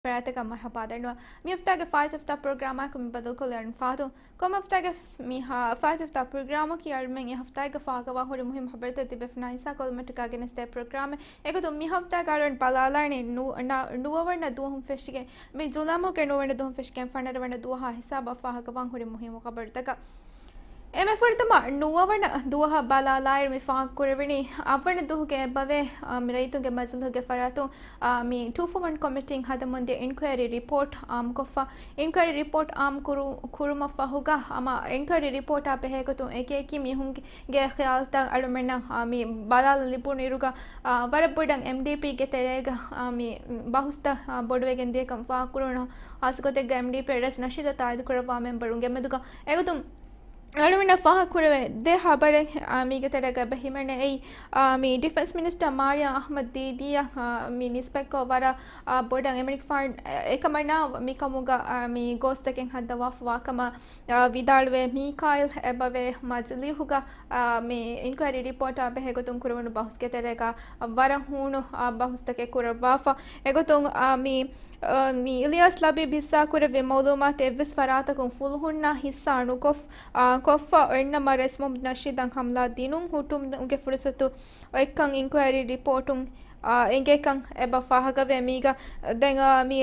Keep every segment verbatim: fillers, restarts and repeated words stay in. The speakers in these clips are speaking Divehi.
ފަރާތަކަށް މަރުޙަބާ ދަންނަވަން. މި ހަފްތާގެ ފާއިތު ހަފްތާ ޕްރޮގްރާމާއެކު މި ބަދަލުކޮށްލި އަޅުން ފާދު. ކޮންމެ ހަފްތާގެ މި ހާ-، ފާއިތު ހަފްތާ ޕްރޮގްރާމަކީ އަޅުމެން އެ ހަފްތާގެ ފާހަގަވާ ހުރި މުހިންމު ޚަބަރުތައް ތިބޭފުޅުންނާ ހިއްސާ ކޮށްލުމަށްޓަކާ ގެނެސްދޭ ޕްރޮގްރާމެއް. އެގޮތުން މި ހަފްތާގަ އަޅުން ބަލާލާނީ ނު-، ނަ-، ނުވަވަނަ ދުވަހުން ފެށިގެން، މި ޖުލައި މަހުގެ ނުވަވަނަ ދުވަހުން ފެށިގެން ފަނަރަވަނަ ދުވަހާ ހިސާބަށް ފާހަގަވާން ހުރި މުހިންމު ޚަބަރުތަކަށް. އެންމެ ފުރަތަމަ ނުވަވަނަ ދުވަހަށް ބަލާލާއިރު މި ފާހަގަކުރެވެނީ، އަށްވަނަ ދުވަހުގެ އެއްބަވޭ، އާ، މި ރައްޔިތުންގެ މަޖިލީހުގެ ފަރާތުން، އާ، މި ޓޫ ފޯ ވަން ކޮމިޓީން ހަދަމުންދިޔަ އިންކުއަރީ ރިޕޯޓް އާއްމުކޮށްފަ. އިންކުއަރީ ރިޕޯޓް އާއްމު ކުރު-، ކުރުމަށް ފަހުގަ، ހަމަ އިންކުއަރީ ރިޕޯޓާ ބެހޭގޮތުން އެކިއެކި މީހުންގެ ޚިޔާލުތައް އަޅުމެންނަށް، އާ، މި ބަލާލަން ލިބުނު އިރުގަ، އާ، ވަރަށް ބޮޑަށް އެމްޑީޕީގެ ތެރޭގަ، އާ، މި ބަހުސްތައް، އާ، ބޮޑުވެގެން ދިޔަކަން ފާހަގަކުރުނު ހާއްސަގޮތެއްގަ އެމްޑީޕީ ރައީސް ނަޝީދަށް ތާއީދުކުރައްވާ މެމްބަރުންގެ މެދުގަ. އެގޮތުން އަޅުމެންނަށް ފާހަގަކުރެވޭ ދެ ޚަބަރެއް، އާ، މީގެ ތެރޭގަ އެބަ ހިމެނޭ އެއީ، އާ، މި ޑިފެންސް މިނިސްޓަރ މާރިޔާ އަޙްމަދު ދީދީއަށް، އާ، މި ނިސްބަތްކޮށް ވަރަށް، އާ، ބޮޑަށް އެމަނިކުފާނު އެކަމަނާ މިކަމުގަ، އާ، މި ގޯސްތަކެއް ހައްދަވާފަ ވާކަމަށް، އާ، ވިދާޅުވޭ. މީކާއިލް އެބަވޭ މަޖިލީހުގަ، އާ، މި އިންކުއަރީ ރިޕޯޓާ ބެހޭގޮތުން ކުރެވުނު ބަހުސްގެ ތެރޭގަ ވަރަށް ހޫނު، އާ، ބަހުސްތަކެއް ކުރައްވާފަ. އެގޮތުން، އާ، މި އަ، މި އިލްޔާސް ލަބީބް ހިއްސާކުރެއްވި މައުލޫމާތު އެއްވެސް ފަރާތަކުން ފުލުހުންނާ ހިއްސާ ނުކޮށް-، އަ، ކޮށްފަ އޮތްނަމަ ރައީސް މުހައްމަދު ނަޝީދަށް ހަމްލާ ދިނުން ހުއްޓުމުގެ ފުރުސަތު އޮތްކަން އިންކުއަރީ ރިޕޯޓުން، އަ، އެނގޭކަން އެބަ ފާހަގަވޭ. މީގަ ދެން، އަ، މި،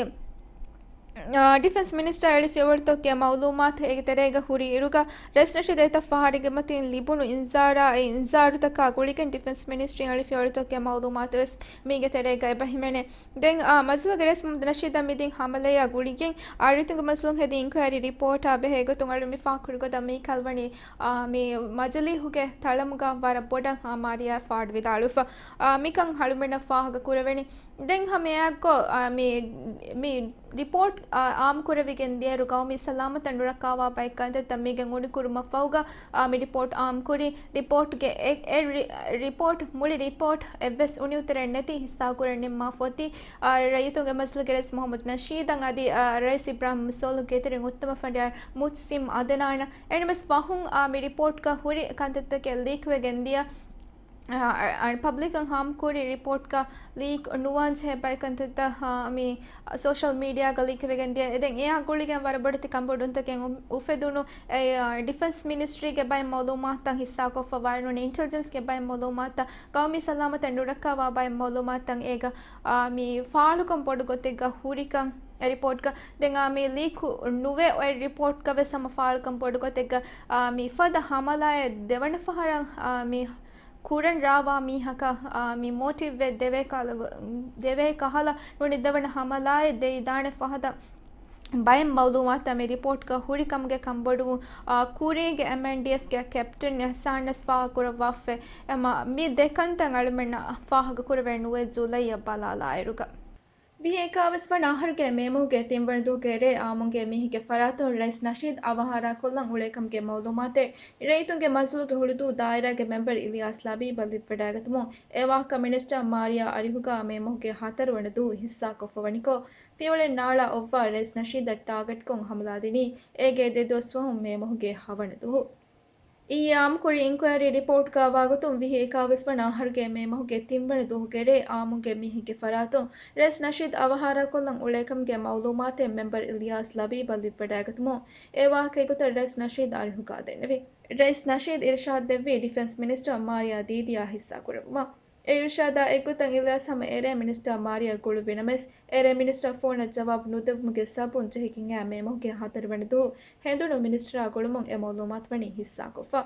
އަ، ޑިފެންސް މިނިސްޓަރ އެޅި ފިޔަވަޅުތަކުގެ މައުލޫމާތު އޭގެ ތެރޭގަ ހުރި އިރުގަ ރައީސް ނަޝީދަށް އެތައް ފަހަރެއްގެ މަތިން ލިބުނު އިންޒާރާ އެ އިންޒާރުތަކާ ގުޅިގެން ޑިފެންސް މިނިސްޓްރީން އެޅި ފިޔަވަޅުތަކުގެ މައުލޫމާތު ވެސް މީގެ ތެރޭގަ އެބަ ހިމެނޭ. ދެން، އާ، މަޖިލީހުގެ ރައީސް މުހައްމަދު ނަޝީދަށް މިދިން ހަމަލަޔާ ގުޅިގެން، އާ، ރައްޔިތުންގެ މަޖިލީހުން ހެދި އިންކުއަރީ ރިޕޯޓާ ބެހޭ ގޮތުން އަޅު މި ފާހަގަކުރި ގޮތަށް މީކާއިލް ވަނީ، އާ، މި މަޖިލީހުގެ ތަޅަމުގަ ވަރަށް ބޮޑަށް، އާ، މާރިޔާ ފާޑު ވިދާޅުވެފަ. އާ، މިކަން އަޅުމެންނަށް ފާހަގަ ކުރެވެނީ. ދެން ހަމައެއާއެއްކޮށް، އާ، މި، މި ރިޕޯޓް، އާ، އާއްމުކުރެވިގެން ދިޔައިރު ގައުމީ ސަލާމަތަށް ނުރައްކާވާ ބައެއް ކަންތައްތައް މީގެން އުނިކުރުމަށްފަހުގަ، އާ، މި ރިޕޯޓް އާއްމުކުރި. ރިޕޯޓްގެ އެ، އެ ރި-، ރިޕޯޓް، މުޅި ރިޕޯޓް އެއްވެސް އުނިއުތުރެއް ނެތި ހިއްސާކުރަން ނިންމާފަ އޮތީ، އާ، ރައްޔިތުންގެ މަޖިލީހުގެ ރައީސް މުހައްމަދު ނަޝީދަށް އަދި، އާ، ރައީސް އިބްރާހިމް ސޯލިހުގެ އިތުރުން އުއްތުމަފަނޑިޔާރު މުހްސިން އަދުނާނަށް. އެންމެސް ފަހުން، އާ، މި ރިޕޯޓްގަ ހުރި ކަންތައްތަކެއް ލީކްވެގެން ދިޔަ، އަ، އަ، ޕަބްލިކަށް އާއްމުކުރި ރިޕޯޓްގަ ލީކް ނުވާންޖެހޭ ބައެއް ކަންތައްތައް، އަ، މި ސޯޝަލް މީޑިއާގަ ލީކްވެގެން ދިޔަ. އެ ދެން އެއާ ގުޅިގެން ވަރަށް ބޮޑެތި ކަންބޮޑުވުންތަކެއް އު-، އުފެދުނު. އެ، އަ، ޑިފެންސް މިނިސްޓްރީގެ ބައެއް މައުލޫމާތުތައް ހިއްސާކޮށްފަ ވާނުން، އިންޓެލިޖެންސްގެ ބައެއް މައުލޫމާތުތައް، ގައުމީ ސަލާމަތަށް ނުރައްކާވާ ބައެއް މައުލޫމާތުތައް އޭގަ، އަ، މި ފާޅުކަން ބޮޑު ގޮތެއްގަ ހުރިކަން އެ ރިޕޯޓްގަ. ދެން، އަ، މި ލީކް ނުވެ އޮތް ރިޕޯޓްގަ ވެސް ހަމަ ފާޅުކަން ބޮޑު ގޮތެއްގަ، އަ، މި ފަދަ ހަމަލާއެއް ދެވަނަ ފަހަރަށް، އަ، މި ކުރަން ރާވާ މީހަކަށް، އާ، މި މޯޓިވްއެއް ދެވޭ ކަހަލަ، ދެވޭ ކަހަލަ ނޫނީ ދެވަނަ ހަމަލާއެއް ދެވިދާނެ ފަހަތަށް ބައެއް މައުލޫމާތުތައް މި ރިޕޯޓްގަ ހުރި ކަމުގެ ކަންބޮޑުވުން، އާ، ކުރީގެ އެމްއެންޑީއެފްގެ ކެޕްޓަން އިޙްސާނަށް ފާހަގަކުރައްވާފައި. އެމަ މި ދެ ކަންތައް އަޅުމެންނަށް ފާހަގަކުރެވޭ ނުވަ ޖުލައިއަށް ބަލާލާއިރުގަ. ވިހި އެކާވީސް ވަނަ އަހަރުގެ މޭ މަހުގެ ތިންވަނަ ދުވަހުގެ ރޭ އާއްމުންގެ މީހެއްގެ ފަރާތުން ރައީސް ނަޝީދު އަވަހާރަކޮށްލަން އުޅޭ ކަމުގެ މައުލޫމާތެއް ރައްޔިތުންގެ މަޖިލީހުގެ ހުޅުދޫ ދާއިރާގެ މެމްބަރު އިލްޔާސް ލަބީބަށް ލިބިވަޑައިގަތުމުން އެ ވާހަކަ މިނިސްޓަރ މާރިޔާ އަރިހުގަ މޭ މަހުގެ ހަތަރު ވަނަ ދުވަހު ހިއްސާކޮށްފަ ވަނިކޮށް، ފިޔަވަޅެއް ނާޅާ އޮއްވާ ރައީސް ނަޝީދަށް ޓާގެޓްކޮށް ހަމަލާ ދިނީ އޭގެ ދެ ދުވަސް ފަހުން މޭ މަހުގެ ހަވަނަ ދުވަހު. އިއްޔެ އާއްމުކުރި އިންކުއަރީ ރިޕޯޓްގަ ވާގޮތުން ވިހި އެކާވީސް ވަނަ އަހަރުގެ މޭ މަހުގެ ތިންވަނަ ދުވަހުގެ ރޭ އާއްމުންގެ މީހެއްގެ ފަރާތުން ރައީސް ނަޝީދު އަވަހާރަކޮށްލަން އުޅޭ ކަމުގެ މައުލޫމާތެއް މެމްބަރު އިލްޔާސް ލަބީބަށް ލިބިވަޑައިގަތުމުން އެ ވާހަކަ އެގޮތަށް ރައީސް ނަޝީދު އަރިހުގަ ދެންނެވި. ރައީސް ނަޝީދު އިރުޝާދު ދެއްވީ ޑިފެންސް މިނިސްޓަރ މާރިޔާ ދީދީއާ ހިއްސާކުރެއްވުމަށް. އެ އިރުޝާދާ އެއްގޮތަށް އިލްޔާސް ހަމަ އެރޭ މިނިސްޓަރ މާރިޔާ ގުޅުއްވި ނަމަވެސް، އެރޭ މިނިސްޓަރ ފޯނަށް ޖަވާބު ނުދެއްވުމުގެ ސަބަބުން ޖެހިގެން އައި މޭ މަހުގެ ހަތަރު ވަނަ ދުވަހު ހެނދުނު މިނިސްޓަރާ ގުޅުމުން އެ މައުލޫމާތު ވަނީ ހިއްސާކޮށްފަ.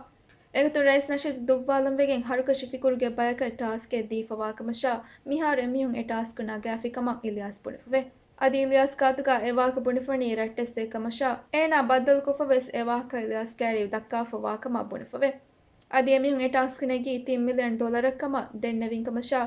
އެގޮތުން ރައީސް ނަޝީދު ދުއްވާލަން ވެގެން ހަރުކަށި ފިކުރުގެ ބަޔަކަށް ޓާސްކެއް ދީފަވާކަމަށާ، މިހާރު އެމީހުން އެ ޓާސްކު ނަގާފި ކަމަށް އިލްޔާސް ބުނެފަވޭ. އަދި އިލްޔާސް ގާތުގަ އެ ވާހަކަ ބުނެފަވަނީ ރައްޓެއްސެއް ކަމަށާ، އޭނާ ބައްދަލުކޮށްފަ ވެސް އެ ވާހަކަ އިލްޔާސް ކައިރި ދައްކާފަ ވާކަމަށް ބުނެފަވޭ. އަދި އެމީހުން އެ ޓާސްކް ނެގީ ތިން މިލިއަން ޑޮލަރަށް ކަމަށް ދެންނެވިން ކަމަށާ،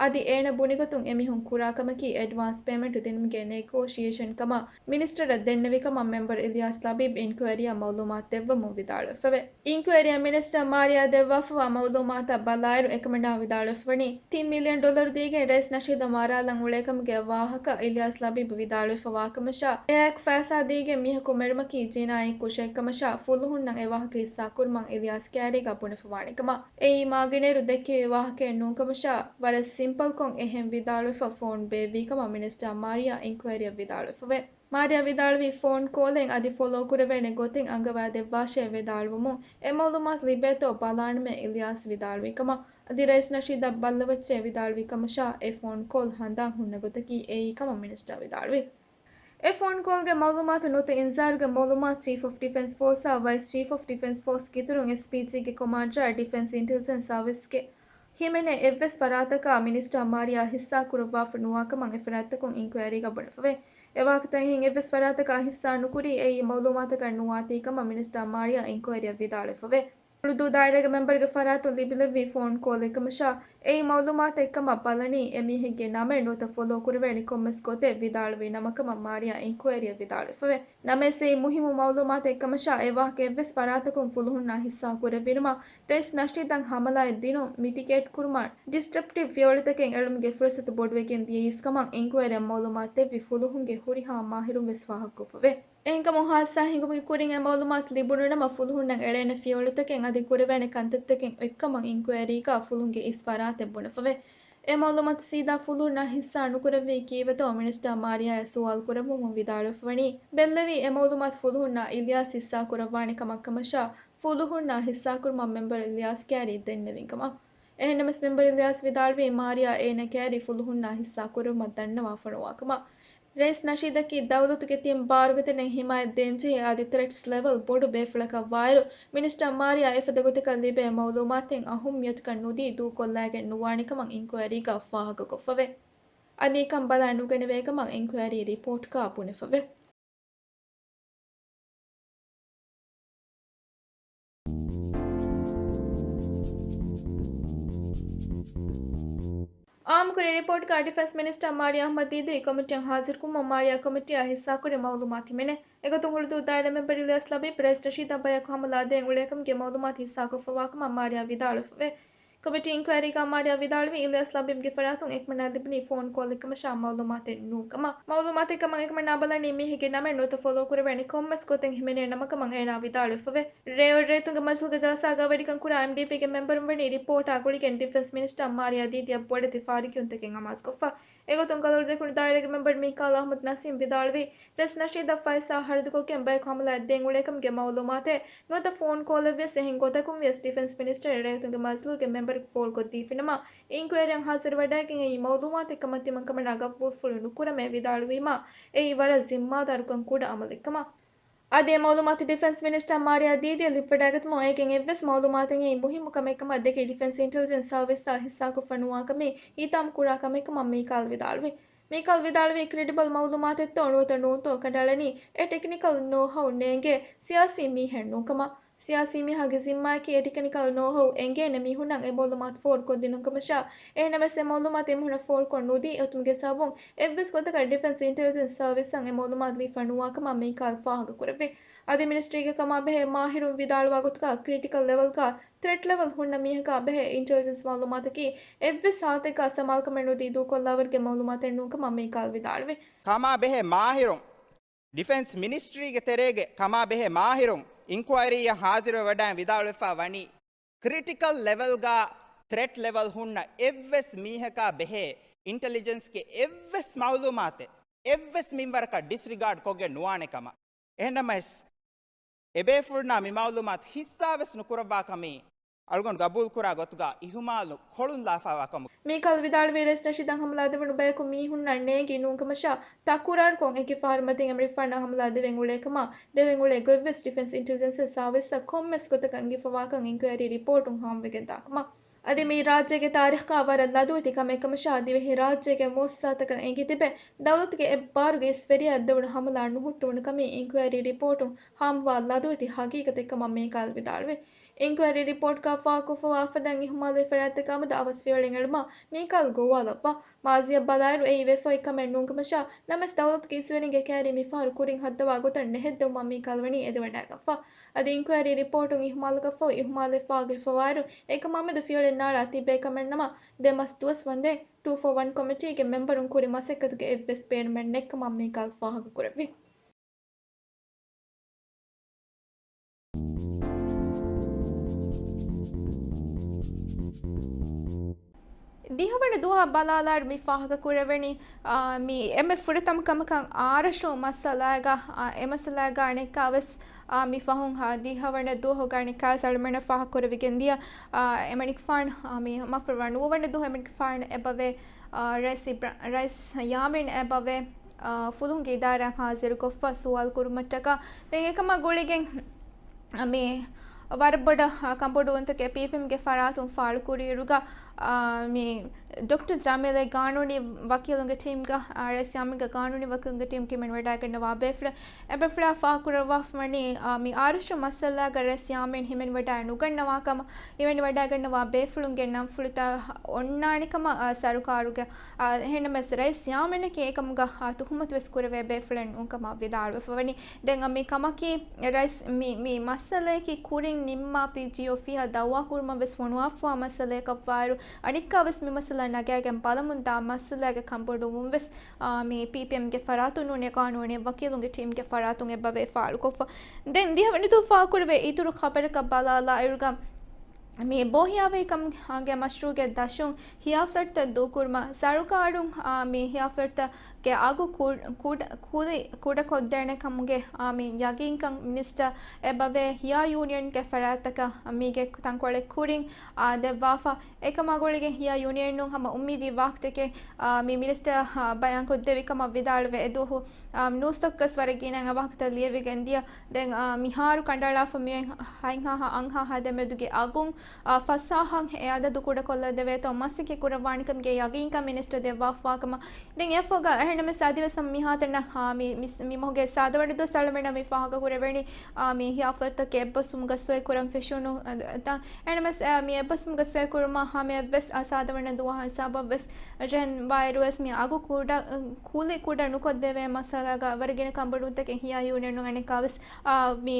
އަދި އޭނަ ބުނިގޮތުން އެމީހުން ކުރާ ކަމަކީ އެޑްވާންސް ޕޭމެންޓް ދިނުމުގެ ނެގޯޝިއޭޝަން ކަމަށް މިނިސްޓަރަށް ދެންނެވި ކަމަށް މެމްބަރު އިލްޔާސް ލަބީބް އިންކުއަރީއަށް މައުލޫމާތު ދެއްވަމުން ވިދާޅުވެފަވޭ. އިންކުއަރީއަށް މިނިސްޓަރ މާރިޔާ ދެއްވާފަވާ މައުލޫމާތަށް ބަލާއިރު އެކަމަނާ ވިދާޅުވެފަވަނީ، ތިން މިލިއަން ޑޮލަރު ދީގެން ރައީސް ނަޝީދަށް މަރާލަން އުޅޭކަމުގެ ވާހަކަ އިލްޔާސް ލަބީބް ވިދާޅުވެފަ ވާކަމަށާ، އެއާއެކު ފައިސާ ދީގެން މީހަކު މެރުމަކީ ޖިނާއީ ކުށެއްކަމަށާ، ފުލުހުންނަށް އެ ވާހަކަ ހިއްސާކުރުމަށް އިލްޔާސް ކައިރީގަ ބުނެފަވާނެ ކަމަށް. އެއީ މާގިނައިރު ދެއްކެވި ވާހަކައެއް ނޫންކަމަށާ، ވަރަށް ސިމްޕަލްކޮށް އެހެން ވިދާޅުވެފަ ފޯން ބޭއްވީ ކަމަށް މިނިސްޓާ މާރިޔާ އިންކުއަރީއަށް ވިދާޅުވެފަވޭ. މާރިޔާ ވިދާޅުވީ ފޯން ކޯލެއް އަދި ފޮލޯ ކުރެވޭނެ ގޮތެއް އަންގަވާދެއްވާށޭ ވިދާޅުވުމުން އެ މައުލޫމާތު ލިބޭތޯ ބަލާނަމޭ އިލްޔާސް ވިދާޅުވި ކަމަށް. އަދި ރައީސް ނަޝީދަށް ބައްލަވައްޗޭ ވިދާޅުވި ކަމަށާ އެ ފޯން ކޯލް ހަނދާން ހުންނަ ގޮތަކީ އެއީ ކަމަށް މިނިސްޓާ ވިދާޅުވި. އެ ފޯން ކޯލްގެ މައުލޫމާތު ނުވަތަ އިންޒާރުގެ މައުލޫމާތު ޗީފް އޮފް ޑިފެންސް ފޯސްއާ ވައިސް ޗީފް އޮފް ޑިފެންސް ފޯސް ގިތުނުން އެސްޕީޖީގެ ކޮމާންޑަރ ޑިފެންސް އިންޓެލިޖެންސް ސާވިސްގެ ހިމެނޭ އެއްވެސް ފަރާތަކާ މިނިސްޓާ މާރިޔާ ހިއްސާ ކުރައްވާފަ ނުވާ ކަމަށް އެ ފަރާތްތަކުން އިންކުއަރީގަ ބުނެފަވޭ. އެ ވާހަކަތައް އެހެން އެއްވެސް ފަރާތަކާ ހިއްސާ ނުކުރީ އެއީ މައުލޫމާތަކަށް ނުވާތީ ކަމަށް މިނިސްޓާ މާރިޔާ އިންކުއަރީއަށް ވިދާޅުވެފަވޭ. އުޅުދޫ ދާއިރާގެ މެމްބަރުގެ ފަރާތުން ލިބިލެއްވި ފޯން ކޯލެއް ކަމަށާ، އެއީ މައުލޫމާތެއް ކަމަށް ބަލަނީ، އެ މީހެއްގެ ނަމެއް ނުވަތަ ފޮލޯ ކުރެވޭނެ ކޮންމެސް ގޮތެއް ވިދާޅުވި ނަމަކަމަށް މާރިޔާ އިންކުއަރީއަށް ވިދާޅުވެފަވޭ. ނަމަވެސް އެއީ މުހިއްމު މައުލޫމާތެއް ކަމަށާ، އެ ވާހަކަ އެއްވެސް ފަރާތަކުން ފުލުހުންނާ ހިއްސާ ކުރެއްވިނަމަ، ރައީސް ނަޝީދަށް ހަމަލާއެއް ދިނުން، މިޓިގޭޓް ކުރުމަށް ޑިސްރަޕްޓިވް ފިޔަވަޅުތަކެއް އެޅުމުގެ ފުރުސަތު ބޮޑުވެގެން ދިޔައީސް ކަމަށް އިންކުއަރީއަށް މައުލޫމާތު ދެއްވި ފުލުހުންގެ ހުރިހާ މާހިރުން ވެސް ފާހަގަކޮށްފަވޭ. އެހެންކަމުން ހާދިސާ ހިނގުމުގެ ކުރިން އެ މައުލޫމާތު ލިބުނު ނަމަ، ފުލުހުންނަށް އެޅޭނެ ފިޔަވަޅުތަކެއް އަދި ކުރެވޭނެ ކަންތައްތަކެއް އޮތްކަމަށް އިންކުއަރީގަ ފުލުހުންގެ އިސް ފަރާތެއް ބުނެފަވޭ. އެ މައުލޫމާތު ސީދާ ފުލުހުންނާ ހިއްސާ ނުކުރެއްވީ ކީއްވެތޯ މިނިސްޓާ މާރިޔާއާ ސުވާލު ކުރެއްވުމުން ވިދާޅުވެފަވަނީ، ބެއްލެވީ އެ މައުލޫމާތު ފުލުހުންނާ އިލްޔާސް ހިއްސާ ކުރައްވާނެ ކަމަށް ކަމަށާ، ފުލުހުންނާ ހިއްސާކުރުމަށް މެމްބަރު އިލްޔާސް ކައިރި ދެންނެވިން ކަމަށް. އެހެންނަމަވެސް މެމްބަރު އިލްޔާސް ވިދާޅުވީ މާރިޔާ އޭނަ ކައިރި ފުލުހުންނާ ހިއްސާ ކުރުމަށް ދަންނަވާފަ ނުވާ ކަމަށް. ރައީސް ނަޝީދަކީ ދައުލަތުގެ ތިން ބާރުގެ ތަނެއް ހިމާޔަތް ދޭންޖެހޭ އަދި ތްރެޓްސް ލެވެލް ބޮޑު ބޭފުޅަކަށް ވާއިރު، މިނިސްޓާ މާރިޔާ އެފަދަ ގޮތަކަށް ލިބޭ މައުލޫމާތެއް އަހުއްމިޔަތުކަން ނުދީ ދޫކޮށްލާގެން ނުވާނެ ކަމަށް އިންކުއަރީގަ ފާހަގަކޮށްފަވޭ. އަދި އެކަން ބަލާ ނުގަނެވޭ ކަމަށް އިންކުއަރީ ރިޕޯޓްގަ ބުނެފަވޭ. އާއްމުކުރި ރިޕޯޓްގަ ޑިފެންސް މިނިސްޓަރ މާރިޔާ އަޙްމަދު ދީދީ ކޮމިޓީއަށް ހާޒިރުކުރުމުން މާރިޔާ ކޮމިޓީއާ ހިއްސާކުރި މައުލޫމާތު ހިމެނޭ. އެގޮތުން އުޅުދޫ ދާއިރާ މެމްބަރު އިލްޔާސް ލަބީބް ރައީސް ނަޝީދަށް ބަޔަކު ހަމަލާ ދޭން އުޅޭ ކަމުގެ މައުލޫމާތު ހިއްސާކޮށްފަވާ ކަމަށް މާރިޔާ ވިދާޅުވެފަވޭ. ކޮމިޓީ އިންކުއަރީގަ މާރިޔާ ވިދާޅުވީ އިލްޔާސް ލަބީބްގެ ފަރާތުން އެކަމަނާ ލިބުނީ ފޯން ކޯލެއް ކަމަށާ މައުލޫމާތެއް ނޫން ކަމަށް. މައުލޫމާތެއް ކަމަށް އެކަމަނާ ބަލަނީ މީހެއްގެ ނަމެއް ނުވަތަ ފޮލޯ ކުރެވޭނެ ކޮންމެސް ގޮތެއް ހިމެނޭ ނަމަކަމަށް އޭނާ ވިދާޅުވެފަވޭ. ރޭވޮޑިރޭތުންގެ މަޖިލީހުގެ ޖަލްސާގަ ވެރިކަން ކުރާ އެމްޑީޕީގެ މެމްބަރުން ވަނީ ރިޕޯޓާ ގުޅިގެން ޑިފެންސް މިނިސްޓަރ މާރިޔާ ދީދީއަށް ބޮޑެތި ފާރިގެއުންތަކެއް އަމާޒުކޮށްފަ. އެގޮތުން ކަލޯޅި ދެކުނު ދާއިރާގެ މެމްބަރު މީކާލް އަޙްމަދު ނަސީމް ވިދާޅުވީ، ރައީސް ނަޝީދަށް ފައިސާ ހަރަދުކޮށްގެން ބަޔަކު ހަމަލާއަށް ދޭން އުޅޭކަމުގެ މައުލޫމާތެއް ނުވަތަ ފޯން ކޯލެއްވިޔަސް އެހެން ގޮތަކުން ވިޔަސް ޑިފެންސް މިނިސްޓަރ ރައްޔިތުންގެ މަޖިލީހުގެ މެމްބަރަކު ފޯރުކޮށްދީފިނަމަ، އިންކުއަރީއަށް ހާޒިރުވެވަޑައިގެން އެއީ މައުލޫމާތެއް ކަމަށް ތިމަން ކަމަނާ ގަބޫލުފުޅު ނުކުރަމޭ ވިދާޅުވީމާ، އެއީ ވަރަށް ޒިންމާދާރުކަން ކުޑަ އަމަލެއްކަމަށް. އަދި އެ މައުލޫމާތު ޑިފެންސް މިނިސްޓަރ މާރިޔާ ދީދީއަށް ލިބިވަޑައިގަތުމުން އޭގެން އެއްވެސް މައުލޫމާތެއް އެއީ މުހިއްމު ކަމެއް ކަމަށް ދެކި ޑިފެންސް އިންޓެލިޖެންސް ސާވިސްއާ ހިއްސާކޮށްފަ ނުވާ ކަމީ ހިތާމަ ކުރާ ކަމެއް ކަމަށް މީކާލް ވިދާޅުވި. މީކާލް ވިދާޅުވީ، ކްރެޑިބަލް މައުލޫމާތެއްތޯ ނުވަތަ ނޫންތޯ ކަނޑައަޅަނީ އެ ޓެކްނިކަލް ނޯހައު ނޭނގޭ ސިޔާސީ މީހެއް ނޫންކަމަށް. ސިޔާސީ މީހާގެ ޒިންމާއަކީ އެ ޓެކްނިކަލް ނޯހައު އެނގޭނެ މީހުންނަށް އެ މައުލޫމާތު ފޯރުކޮށްދިނުން ކަމަށާ، އެހެންނަމަވެސް އެ މައުލޫމާތު އެމީހުންނަށް ފޯރުކޮށް ނުދީ އޮތުމުގެ ސަބަބުން އެއްވެސް ގޮތަކަށް ޑިފެންސް އިންޓެލިޖެންސް ސާވިސްއަށް އެ މައުލޫމާތު ލިބިފަ ނުވާ ކަމަށް މީކާލް ފާހަގަކުރެއްވި. އަދި މިނިސްޓްރީގެ ކަމާ ބެހޭ މާހިރުން ވިދާޅުވާ ގޮތުގަ ކްރިޓިކަލް ލެވެލްގަ ތްރެޓް ލެވެލް ހުންނަ މީހަކާ ބެހޭ އިންޓެލިޖެންސް މައުލޫމާތަކީ އެއްވެސް ހާލަތެއްގަ ސަމާލުކަމެއް ނުދީ ދޫކޮށްލާވަރުގެ މައުލޫމާތެއް ނޫންކަމަށް މީކާލް ވިދާޅުވި. ކަމާ ބެހޭ މާހިރުން، ޑިފެންސް މިނިސްޓްރީގެ ތެރޭގެ ކަމާ ބެހޭ މާހިރުން އިންކުއަރީއަށް ހާޒިރުވެވަޑައި ވިދާޅުވެފަ ވަނީ، ކްރިޓިކަލް ލެވެލްގަ ތްރެޓް ލެވެލް ހުންނަ އެއްވެސް މީހަކާ ބެހޭ އިންޓެލިޖެންސްގެ އެއްވެސް މައުލޫމާތެއް އެއްވެސް މިންވަރަކަށް ޑިސްރިގާޑް ކޮށްގެން ނުވާނެ ކަމަށް. އެހެންނަމަވެސް، އެބޭފުޅުންނާ މި މައުލޫމާތު ހިއްސާވެސް ނުކުރައްވާ ކަމީ، އަޅުގަނޑު ގަބޫލުކުރާ ގޮތުގަ އިހުމާލު ކޮޅުން ލާފައިވާ ކަމުގަ. މީކާލް ވިދާޅުވީ، ރައީސް ނަޝީދަށް ހަމަލާ ދެވުނު ބަޔަކު މީހުންނަށް ނޭނގި ނޫންކަމަށާ، ތަކުރާރުކޮށް އެކި ފަހަރު މަތިން އެމަނިކުފާނަށް ހަމަލާ ދެވެން އުޅޭކަމަށް، ދެވެން އުޅޭ ގޮތްވެސް ޑިފެންސް އިންޓެލިޖެންސް ސާވިސްއަށް ކޮންމެސް ގޮތަކަށް އަންގިފަވާކަން އިންކުއަރީ ރިޕޯޓުން ހާމަވެގެން ދާކަމަށް. އަދި މި ރާއްޖޭގެ ތާރީޚްގަ ވަރަށް ލަދުވެތި ކަމެއް ކަމަށާ، ދިވެހި ރާއްޖޭގެ މުއައްސަސާތަކަށް އެނގި ތިބެ، ދައުލަތުގެ އެއްބާރުގެ އިސްވެރިޔާ ދެވުނު ހަމަލާ ނުހުއްޓުވުނު ކަމީ އިންކުއަރީ ރިޕޯޓުން ހާމަވާ ލަދުވެތި ހަގީގަތެއް ކަމަށް މީކާލް ވިދާޅުވި. އިންކުއަރީ ރިޕޯޓްގަ ފާހަގަކޮށްފަވާ އަފަދައިން އިހުމާލުވި ފަރާތްތަކާމެދު އަވަސް ފިޔަވަޅެއް އެޅުމަށް މީކާލް ގޮވާލައްވާ. މާޒީއަށް ބަލާއިރު އެއީ ވެފަ އޮތް ކަމެއް ނޫންކަމަށާ، ނަމަވެސް ދައުލަތުގެ އިސްވެރިންގެ ކައިރީ މިފަހަރު ކުރިން ހައްދަވާ ގޮތަށް ނެހެއްދެވުމަށް މީކާލް ވަނީ އެދިވަޑައިގަންފަ. އަދި އިންކުއަރީ ރިޕޯޓުން އިހުމާލުކޮށްފަ އިހުމާލުވެފަ ގޮތް ފަވާއިރު، އެކަމާމެދު ފިޔަވަޅެއް ނާޅާ ތިބޭ ކަމެއް ނަމަ، ދެ މަސް ދުވަސް ވަންދެން ޓޫ ފޯ ވަން ކޮމިޓީގެ މެމްބަރުން ކުރި މަސައްކަތުގެ އެއްވެސް ބޭނުމެއް ނެތްކަމަށް މީކާލް ފާހަގަކުރެއްވި. ދިހަވަނަ ދުވަހަށް ބަލާލާއިރު މި ފާހަގަ ކުރެވެނީ، އާ، މި އެންމެ ފުރަތަމަ ކަމަކަށް އާރަށު މައްސަލާގަ، އާ، އެ މައްސަލާގަ އަނެއްކާވެސް، އާ، މި ފަހުން، އާ، ދިހަވަނަ ދުވަހުގަ އަނެއްކާވެސް އަޅުމެންނަށް ފާހަގަ ކުރެވިގެން ދިޔަ، އާ، އެމަނިކުފާނު، އާ، މި މަފަރުވާ ނުވަވަނަ ދުވަހު އެމަނިކުފާނު އެބަވޭ، އާ، ރައީސް އިބްރާ-، ރައީސް ޔާމީން އެބަވޭ، އާ، ފުލުހުންގެ އިދާރާއަށް ހާޒިރުކޮށްފަ ސުވާލު ކުރުމަށްޓަކާ. ދެން އެކަމާ ގުޅިގެން މި ވަރަށް ބޮޑަށް، އާ، ކަންބޮޑުވުންތަކެއް ޕީޕީއެމްގެ ފަރާތުން ފާޅުކުރިއިރުގަ، އާ، މި ޑޮކްޓަރ ޖަމީލް ގާނޫނީ ވަކީލުންގެ ޓީމްގަ، އާ، ރައީސް ޔާމީންގެ ގާނޫނީ ވަކީލުންގެ ޓީމް ކިމެން ވަޑައިގަންނަވާ ބޭފުޅެއް، އެބޭފުޅާ ފާހަގަކުރައްވާފަވަނީ، އާ، މި އާރަށު މައްސަލާގަ ރައީސް ޔާމީން ހިމެނިވަޑައި ނުގަންނަވާ ކަމަށް، ހިމެނިވަޑައިގަންނަވާ ބޭފުޅުންގެ ނަންފުޅުތައް އޮންނާނެ ކަމަށް، އާ، ސަރުކާރުގެ، އާ، އެހެންނަމަވެސް ރައީސް ޔާމީނަކީ އެކަމުގަ، އާ، ތުހުމަތުވެސް ކުރެވޭ ބޭފުޅެއް ނޫން ކަމަށް ވިދާޅުވެފަވަނީ. ދެން މި ކަމަކީ ރައީސް މި، މި މައްސަލަޔަކީ ކުރިން ނިންމާ ޕީޖީ އޮފީހަށް ދައުވާކުރުމަށް ވެސް ފޮނުވާފަވާ މައްސަލަޔަކަށްވާއިރު، އަނެއްކާވެސް މި މައްސަލަ ނަގާގެން ބަލަމުންދާ މައްސަލައިގެ ކަންބޮޑުވުން ވެސް، އާ، މި ޕީޕީއެމްގެ ފަރާތުން ނޫނީ ގާނޫނީ ވަކީލުންގެ ޓީމްގެ ފަރާތުން އެބަވޭ ފާޅުކޮށްފަ. ދެން ދިހަވަނަ ދުވަހު ފާހަގަކުރެވޭ އިތުރު ޚަބަރަކަށް ބަލާލާއިރުގަ، މި ބޯހިޔާވަހިކަމުގެ މަޝްރޫޢުގެ ދަށުން ހިޔާފްލެޓްތައް ދޫކުރުމަށް ސަރުކާރުން، އާ، މި ހިޔާފްލެޓްތަކުގެ އަގު ކު-، ކުޑަ-، ކުލި-، ކުޑަކޮށްދޭނެ ކަމުގެ، އާ، މި ޔަގީންކަން މިނިސްޓަރ އެބަވޭ ހިޔާ ޔޫނިއަންގެ ފަރާތްތަކަށް މީގެ ތަންކޮޅެއް ކުރިން، އާ، ދެއްވާފަ. އެކަމާ ގުޅިގެން ހިޔާ ޔޫނިއަނުން ހަމަ އުއްމީދީ ވާހަކަތަކެއް، އާ، މި މިނިސްޓަރ، އާ، ބަޔާންކޮށްދެއްވި ކަމަށް ވިދާޅުވެ އެދުވަހު، އާ، ނޫސްތަކުގަސް ވަރަށް ގިނައިން އެ ވާހަކަތައް ލިޔެވިގެން ދިޔަ. ދެން، އާ، މިހާރު ކަނޑައަޅާފަ މިއޮތް ހަތްހާހާ އަށްހާހާ ދެމެދުގެ އަގުން، އާ، ފަސްހާހައިން އެ އަދަދު ކުޑަކޮށްލަދެވޭތޯ މަސައްކަތް ކުރައްވާނެކަމުގެ ޔަގީންކަން މިނިސްޓަރ ދެއްވާފަވާކަމަށް. ދެން އެފޯގަ އެހެންނަމަވެސް އަދިވެސް މިހާތަނަށް، އާ، މި، މި، މި މަހުގެ ސާދަވަނަ ދުވަސް އަޅުމެންނަށް މި ފާހަގަކުރެވެނީ، އާ، މި ހިޔާފްލެޓްތަކެއް އެއްބަސްވުމުގަ ސޮއި ކުރަން ފެށުނު، އަ، އަ، އެހެންނަމަވެސް، އާ، މި އެއްބަސްވުމުގަ ސޮއި ކުރުމަށް ހަމަޔަށްވެސް، އާ، ސާދަވަނަ ދުވަހާ ހިސާބަށްވެސް ޖެހެން ވާއިރުވެސް މި އަގު ކުޑަ، ކުލި ކުޑަ ނުކޮށްދެވޭ މައްސަލާގަ ވަރަށް ގިނަ ކަންބޮޑުވުންތަކެއް ހިޔާ ޔޫނިއަނުން އަނެއްކާވެސް، އާ، މި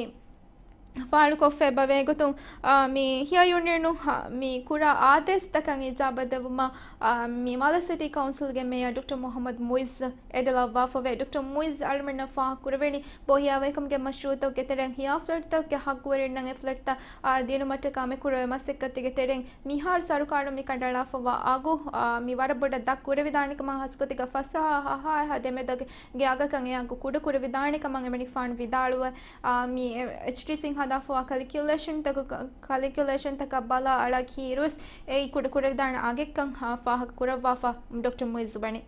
ފާޅުކޮށްފަ އެބަ ވޭގޮތުން، އާ، މި ހިޔާ ޔޫނިއަނު، އާ، މި ކުރާ އާދޭސްތަކަށް އިޖާބަ ދެއްވުމަށް، އާ، މި މާލެ ސިޓީ ކައުންސިލްގެ މޭޔަރ ޑޮކްޓަރ މުހައްމަދު މުއިއްޒު އެދިލައްވާފަވޭ. ޑޮކްޓަރ މުއިއްޒު އަޅުމެންނަށް ފާހަގަކުރެވެނީ ބޯހިޔާވަހިކަމުގެ މަޝްރޫޢުތަކުގެ ތެރެއިން ހިޔާފްލެޓްތަކުގެ ހައްގުވެރިންނަށް އެ ފްލެޓްތައް، އާ، ދިނުމަށްޓަކާ މި ކުރެވޭ މަސައްކަތުގެ ތެރެއިން މިހާރު ސަރުކާރުން މި ކަނޑައަޅާފަވާ އަގު، އާ، މި ވަރަށް ބޮޑަށް ދަށް ކުރެވިދާނެ ކަމަށް ހަސްކޮތިގަ ފަސްހާހާ ހަތްހާހާ ދެމެދުގެ އަގަކަށް އެ އަގު ކުޑަކުރެވިދާނެ ކަމަށް އެމަނިކުފާނު ވިދާޅުވެ، އާ، މި އެޗްޑީސީން ހަދާފަވާ ކެލްކިއުލޭޝަންތަކު-، ކެލްކިއުލޭޝަންތަކަށް ބަލާ އަޅާ ކީރުވެސް އެއީ ކުޑަކުރެވިދާނެ އަގެއްކަން، އާ، ފާހަގަ ކުރައްވާފަ ޑޮކްޓަރ މުއިއްޒު ވަނީ.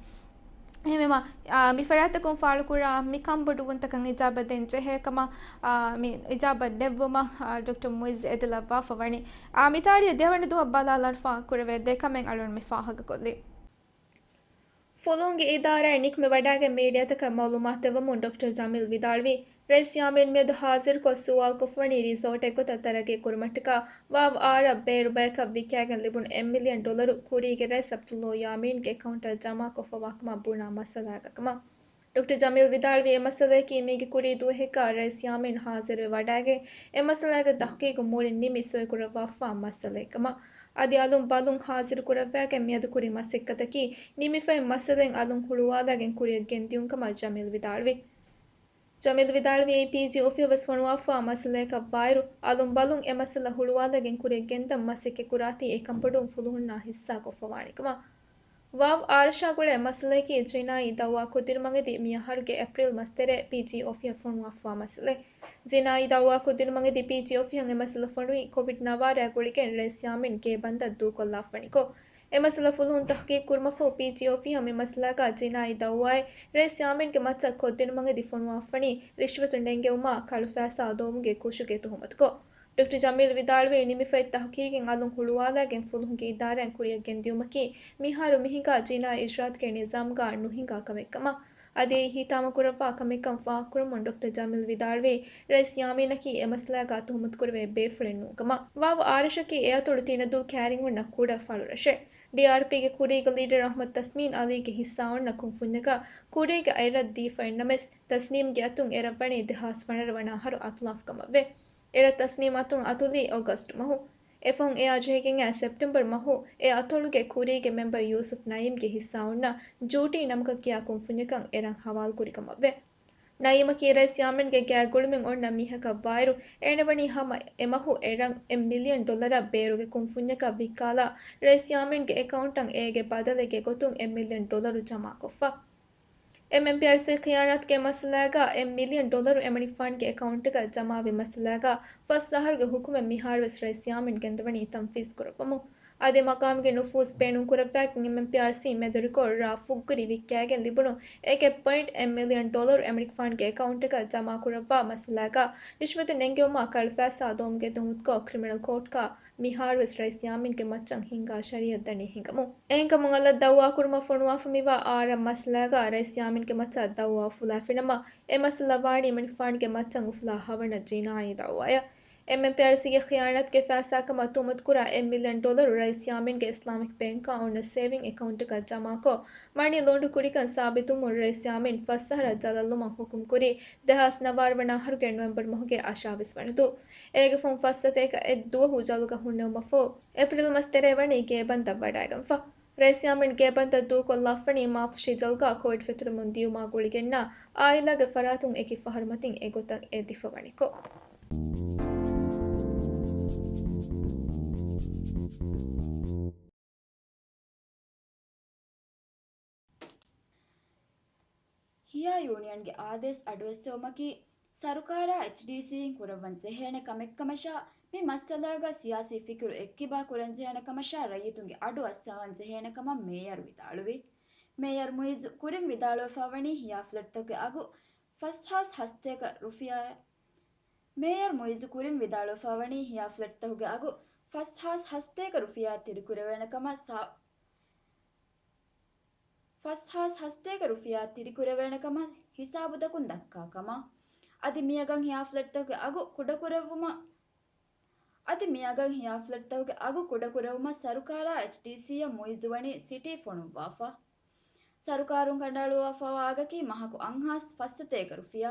އެހެންވީމަ، އާ، މި ފަރާތްތަކުން ފާޅުކުރާ މި ކަންބޮޑުވުންތަކަށް އިޖާބަ ދޭން ޖެހޭ ކަމަށް، އާ، މި އިޖާބަ ދެއްވުމަށް، އާ، ޑޮކްޓަރ މުއިއްޒު އެދިލައްވާފަ ވަނީ. އާ، މި ތާރީޚު ދެވަނަ ދުވަހަށް ބަލާލާއިރު ފާހަގަކުރެވޭ ދެ ކަމެއް އަޅުގަނޑު މި ފާހަގަކޮށްލީ. ފުލުހުންގެ އިދާރާއިން ނިކުމެ ވަޑައިގެން މީޑިއާތަކަށް މައުލޫމާތު ދެއްވަމުން ޑޮކްޓަރ ޖަމީލް ވިދާޅުވީ، ރައީސް ޔާމީން މިއަދު ހާޒިރުކޮށް ސުވާލުކޮށްފަވަނީ ރިސޯޓެއް ގޮތަށް ތަރައްގީ ކުރުމަށްޓަކާ ވާވް އާރަށް ބޭރު ބަޔަކަށް ވިއްކާގެން ލިބުނު އެއް މިލިއަން ޑޮލަރު ކުރީގެ ރައީސް ޢަބްދުﷲ ޔާމީންގެ އެކައުންޓަށް ޖަމާކޮށްފަވާކަމަށް ބުނާ މައްސަލާގަ ކަމަށް. ޑޮކްޓަރ ޖަމީލް ވިދާޅުވީ، އެ މައްސަލަޔަކީ މީގެ ކުރީ ދުވަހެއްގަ ރައީސް ޔާމީން ހާޒިރުވެ ވަޑައިގެން އެ މައްސަލާގެ ތަޙްޤީޤު މުޅިން ނިމި ސޮއިކުރައްވާފަވާ މައްސަލައެއް ކަމަށް. އަދި އަލުން ބަލުން ހާޒިރު ކުރައްވާގެން މިއަދު ކުރި މަސައްކަތަކީ ނިމިފައި މައްސަލައިން އަލުން ހުޅުވާލާގެން ކުރިއަށް ގެންދިޔުން ކަމަށް ޖަމީލް ވިދާޅުވި. ޖަމީލް ވިދާޅުވީ، ޕީޖީ އޮފީހަށް ވެސް ފޮނުވާފަވާ މައްސަލަޔަކަށް ވާއިރު، އަލުން ބަލުން އެ މައްސަލަ ހުޅުވާލައިގެން ކުރިއަށް ގެންދަން މަސައްކަތް ކުރާތީ އެ ކަންބޮޑުވުން ފުލުހުންނާ ހިއްސާކޮށްފަވާނެ ކަމަށް. ވާވް އާރަށާ ގުޅޭ މައްސަލަޔަކީ ޖިނާއީ ދައުވާ ކޮށްދިނުމަށް އެދި މި އަހަރުގެ އޭޕްރީލް މަސް ތެރޭ ޕީޖީ އޮފީހަށް ފޮނުވާފަވާ މައްސަލައެއް. ޖިނާއީ ދައުވާ ކޮށްދިނުމަށް އެދި ޕީޖީ އޮފީހަށް އެ މައްސަލަ ފޮނުވީ ކޮވިޑް ނަވާރައާ ގުޅިގެން ރައީސް ޔާމީން ގޭބަންދަށް ދޫކޮށްލާފަވަނިކޮށް. އެ މައްސަލަ ފުލުހުން ތަޙްޤީޤު ކުރުމަށްފަހު ޕީޖީ އޮފީހަށް މި މައްސަލާގަ ޖިނާއީ ދައުވާއެއް ރައީސް ޔާމީންގެ މައްޗަށް ކޮށްދިނުމަށް އެދި ފޮނުވާފަވަނީ ރިޝްވަތު ނެންގެވުމާ ކަޅުފައިސާ އަދުވަމުގެ ކުށުގެ ތުހުމަތުކޮށް. ޑޮކްޓަރ ޖަމީލް ވިދާޅުވީ، ނިމިފައި ތަޙްޤީޤެއް އަލުން ހުޅުވާލާގެން ފުލުހުންގެ އިދާރާއިން ކުރިއަށް ގެންދިޔުމަކީ މިހާރު މިހިނގާ ޖިނާއީ އިޖްރާއަތުގެ ނިޒާމްގަ ނުހިނގާ ކަމެއް ކަމަށް. އަދި އެއީ ހިތާމަކުރައްވާ ކަމެއްކަން ފާހަގަކުރަމުން ޑޮކްޓަރ ޖަމީލް ވިދާޅުވީ، ރައީސް ޔާމީނަކީ އެ މައްސަލާގަ ތުހުމަތުކުރެވޭ ބޭފުޅެއް ނޫން ކަމަށް. ވާވް އާރަށަކީ އެއަތޮޅު ތިނަދޫ ކައިރިން އޮންނަ ކުޑަ ފަޅުރަށެއް. ޑީއާރްޕީގެ ކުރީގެ ލީޑަރ އަޙްމަދު ތަސްމީމް އަލީގެ ހިއްސާ އޮންނަ ކުންފުންޏަކަށް ކުރީގެ އަތްރަށް ދީފައިންނަމަވެސް، ތަސްނީމްގެ އަތުން އެރަށް ވަނީ ދެހާސް ފަނަރަ ވަނަ އަހަރު އަތުލާފަ ކަމަށްވޭ. އެރަށް ތަސްނީމް އަތުން އަތުލީ އޮގަސްޓް މަހު. އެފަހުން އެއާ ޖެހިގެން އައި ސެޕްޓެމްބަރު މަހު އެ އަތޮޅުގެ ކުރީގެ މެމްބަރ ޔޫސުފް ނައީމްގެ ހިއްސާ އޮންނަ ޖޫޓީ ނަމަކަށް ކިޔާ ކުންފުންޏަކަށް އެރަށް ހަވާލުކުރި ކަމަށްވޭ. ނައީމަކީ ރައީސް ޔާމީންގެ ގާތްގުޅުމެއް އޮންނަ މީހަކަށް ވާއިރު، އޭނަ ވަނީ ހަމަ އެމަހު އެ ރަން އެއް މިލިއަން ޑޮލަރަށް ބޭރުގެ ކުންފުންޏަކަށް ވިއްކާލާ، ރައީސް ޔާމީންގެ އެކައުންޓަށް އޭގެ ބަދަލެއްގެ ގޮތުން އެއް މިލިއަން ޑޮލަރު ޖަމާކޮށްފަ. އެމްއެމްޕީއާރްސީ ޚިޔާނާތުގެ މައްސަލާގަ އެއް މިލިއަން ޑޮލަރު އެމަނިކުފާނުގެ އެކައުންޓަކަށް ޖަމާވި މައްސަލާގަ ފަސް އަހަރުގެ ހުކުމެއް މިހާރުވެސް ރައީސް ޔާމީން ގެންދަވަނީ ތަންފީޒު ކުރައްވަމުން. އަދި މަގާމުގެ ނުފޫޒު ބޭނުން ކުރައްވާގެން އެމްއެމްޕީއާރްސީ މެދުވެރިކޮށް ރ ފުށްގުރި ވިއްކާގެން ލިބުނު އެކެއް ޕޮއިންޓް އެއް މިލިއަން ޑޮލަރު އެމަނިކުފާނުގެ އެކައުންޓަކަށް ޖަމާކުރައްވާ މައްސަލާގަ ރިޝްވަތު ނެންގެވުމާ ކަޅުފައިސާ ދޮންވުމުގެ ތުހުމަތުކޮށް ކްރިމިނަލް ކޯޓްގަ މިހާރުވެސް ރައީސް ޔާމީންގެ މައްޗަށް ހިންގާ ޝަރީއަތް ދަނީ ހިނގަމުން. އެހެންކަމުން އަލަށް ދައުވާކުރުމަށް ފޮނުވާފަ މިވާ އާރަ މައްސަލާގަ ރައީސް ޔާމީންގެ މައްޗަށް ދައުވާ އުފުލާފިނަމަ، އެ މައްސަލަ ވާނީ އެމަނިކުފާނުގެ މައްޗަށް އުފުލާ ހަވަނަ ޖިނާއީ ދައުވާއެއް. އެމްއެމްޕީއާރްސީގެ ޚިޔާނާތުގެ ފައިސާކަމަށް ތުހުމަތުކުރާ އެއް މިލިއަން ޑޮލަރު ރައީސް ޔާމީންގެ އިސްލާމިކް ބޭންކާ އޮންނަ ސޭވިން އެކައުންޓަކަށް ޖަމާކޮށް، މަނީ ލޯންޑްރު ކުރިކަން ސާބިތުވުމުން ރައީސް ޔާމީން ފަސް އަހަރަށް ޖަލަށްލުމަށް ހުކުމް ކުރީ، ދެހާސް ނަވާރަ ވަނަ އަހަރުގެ ނޮވެމްބަރު މަހުގެ އަށާވީސް ވަނަ ދުވަހު. އޭގެ ފަހުން ފަސް ސަތޭކަ އެއް ދުވަހު ޖަލުގަ ހުންނެވުމަށްފަހު، އޭޕްރީލް މަސް ތެރޭ ވަނީ ގޭބަންދަށް ވަޑައިގަންފަ. ރައީސް ޔާމީން ގޭބަންދަށް ދޫކޮށްލާފަވަނީ މާފުށި ޖަލުގަ ކޯވިޑް ފެތުރެމުން ދިޔުމާ ގުޅިގެންނާ އާއިލާގެ ފަރާތުން އެކި ފަހަރު މަތިން އެގޮތަށް އެދިފަ ވަނިކޮށް. ހިޔާ ޔޫނިއަންގެ އާދޭސް އަޑުއެއްސެވުމަކީ، ސަރުކާރާ އެޗްޑީސީއިން ކުރައްވަން ޖެހޭނެ ކަމެއްކަމަށާ، މި މައްސަލާގަ ސިޔާސީ ފިކުރު އެއްކިބާ ކުރަންޖެހޭނެ ކަމަށާ، ރައްޔިތުންގެ އަޑު އައްސަވަން ޖެހޭނެ ކަމަށް މޭޔަރު ވިދާޅުވި. މޭޔަރު މުއިއްޒު ކުރިން ވިދާޅުވެފަވަނީ ހިޔާ ފްލެޓްތަކުގެ އަގު ފަސްހާސް ހަސަތޭކަ ރުފިޔާ، މޭޔަރު މުއިއްޒު ކުރިން ވިދާޅުވެފަވަނީ ހިޔާ ފްލެޓްތަކުގެ އަގު ފަސްހާސް ހަސަތޭކަ ރުފިޔާ ތިރިކުރެވޭނެ ކަމަށް ސާ-، ފަސްހާސް ހަސަތޭކަ ރުފިޔާ ތިރިކުރެވޭނެ ކަމަށް ހިސާބުތަކުން ދައްކާ ކަމަށް. އަދި މިއަގަށް ހިޔާ ފްލެޓްތަކުގެ އަގު ކުޑަކުރެއްވުމަށް، އަދި މިއަގަށް ހިޔާ ފްލެޓްތަކުގެ އަގު ކުޑަކުރެއްވުމަށް ސަރުކާރާ އެޗްޑީސީއަށް މުއިއްޒު ވަނީ ސިޓީ ފޮނުއްވާފަ. ސަރުކާރުން ކަނޑައަޅުއްވާފަވާ އަގަކީ މަހަކު އަށްހާސް ފަސްސަތޭކަ ރުފިޔާ.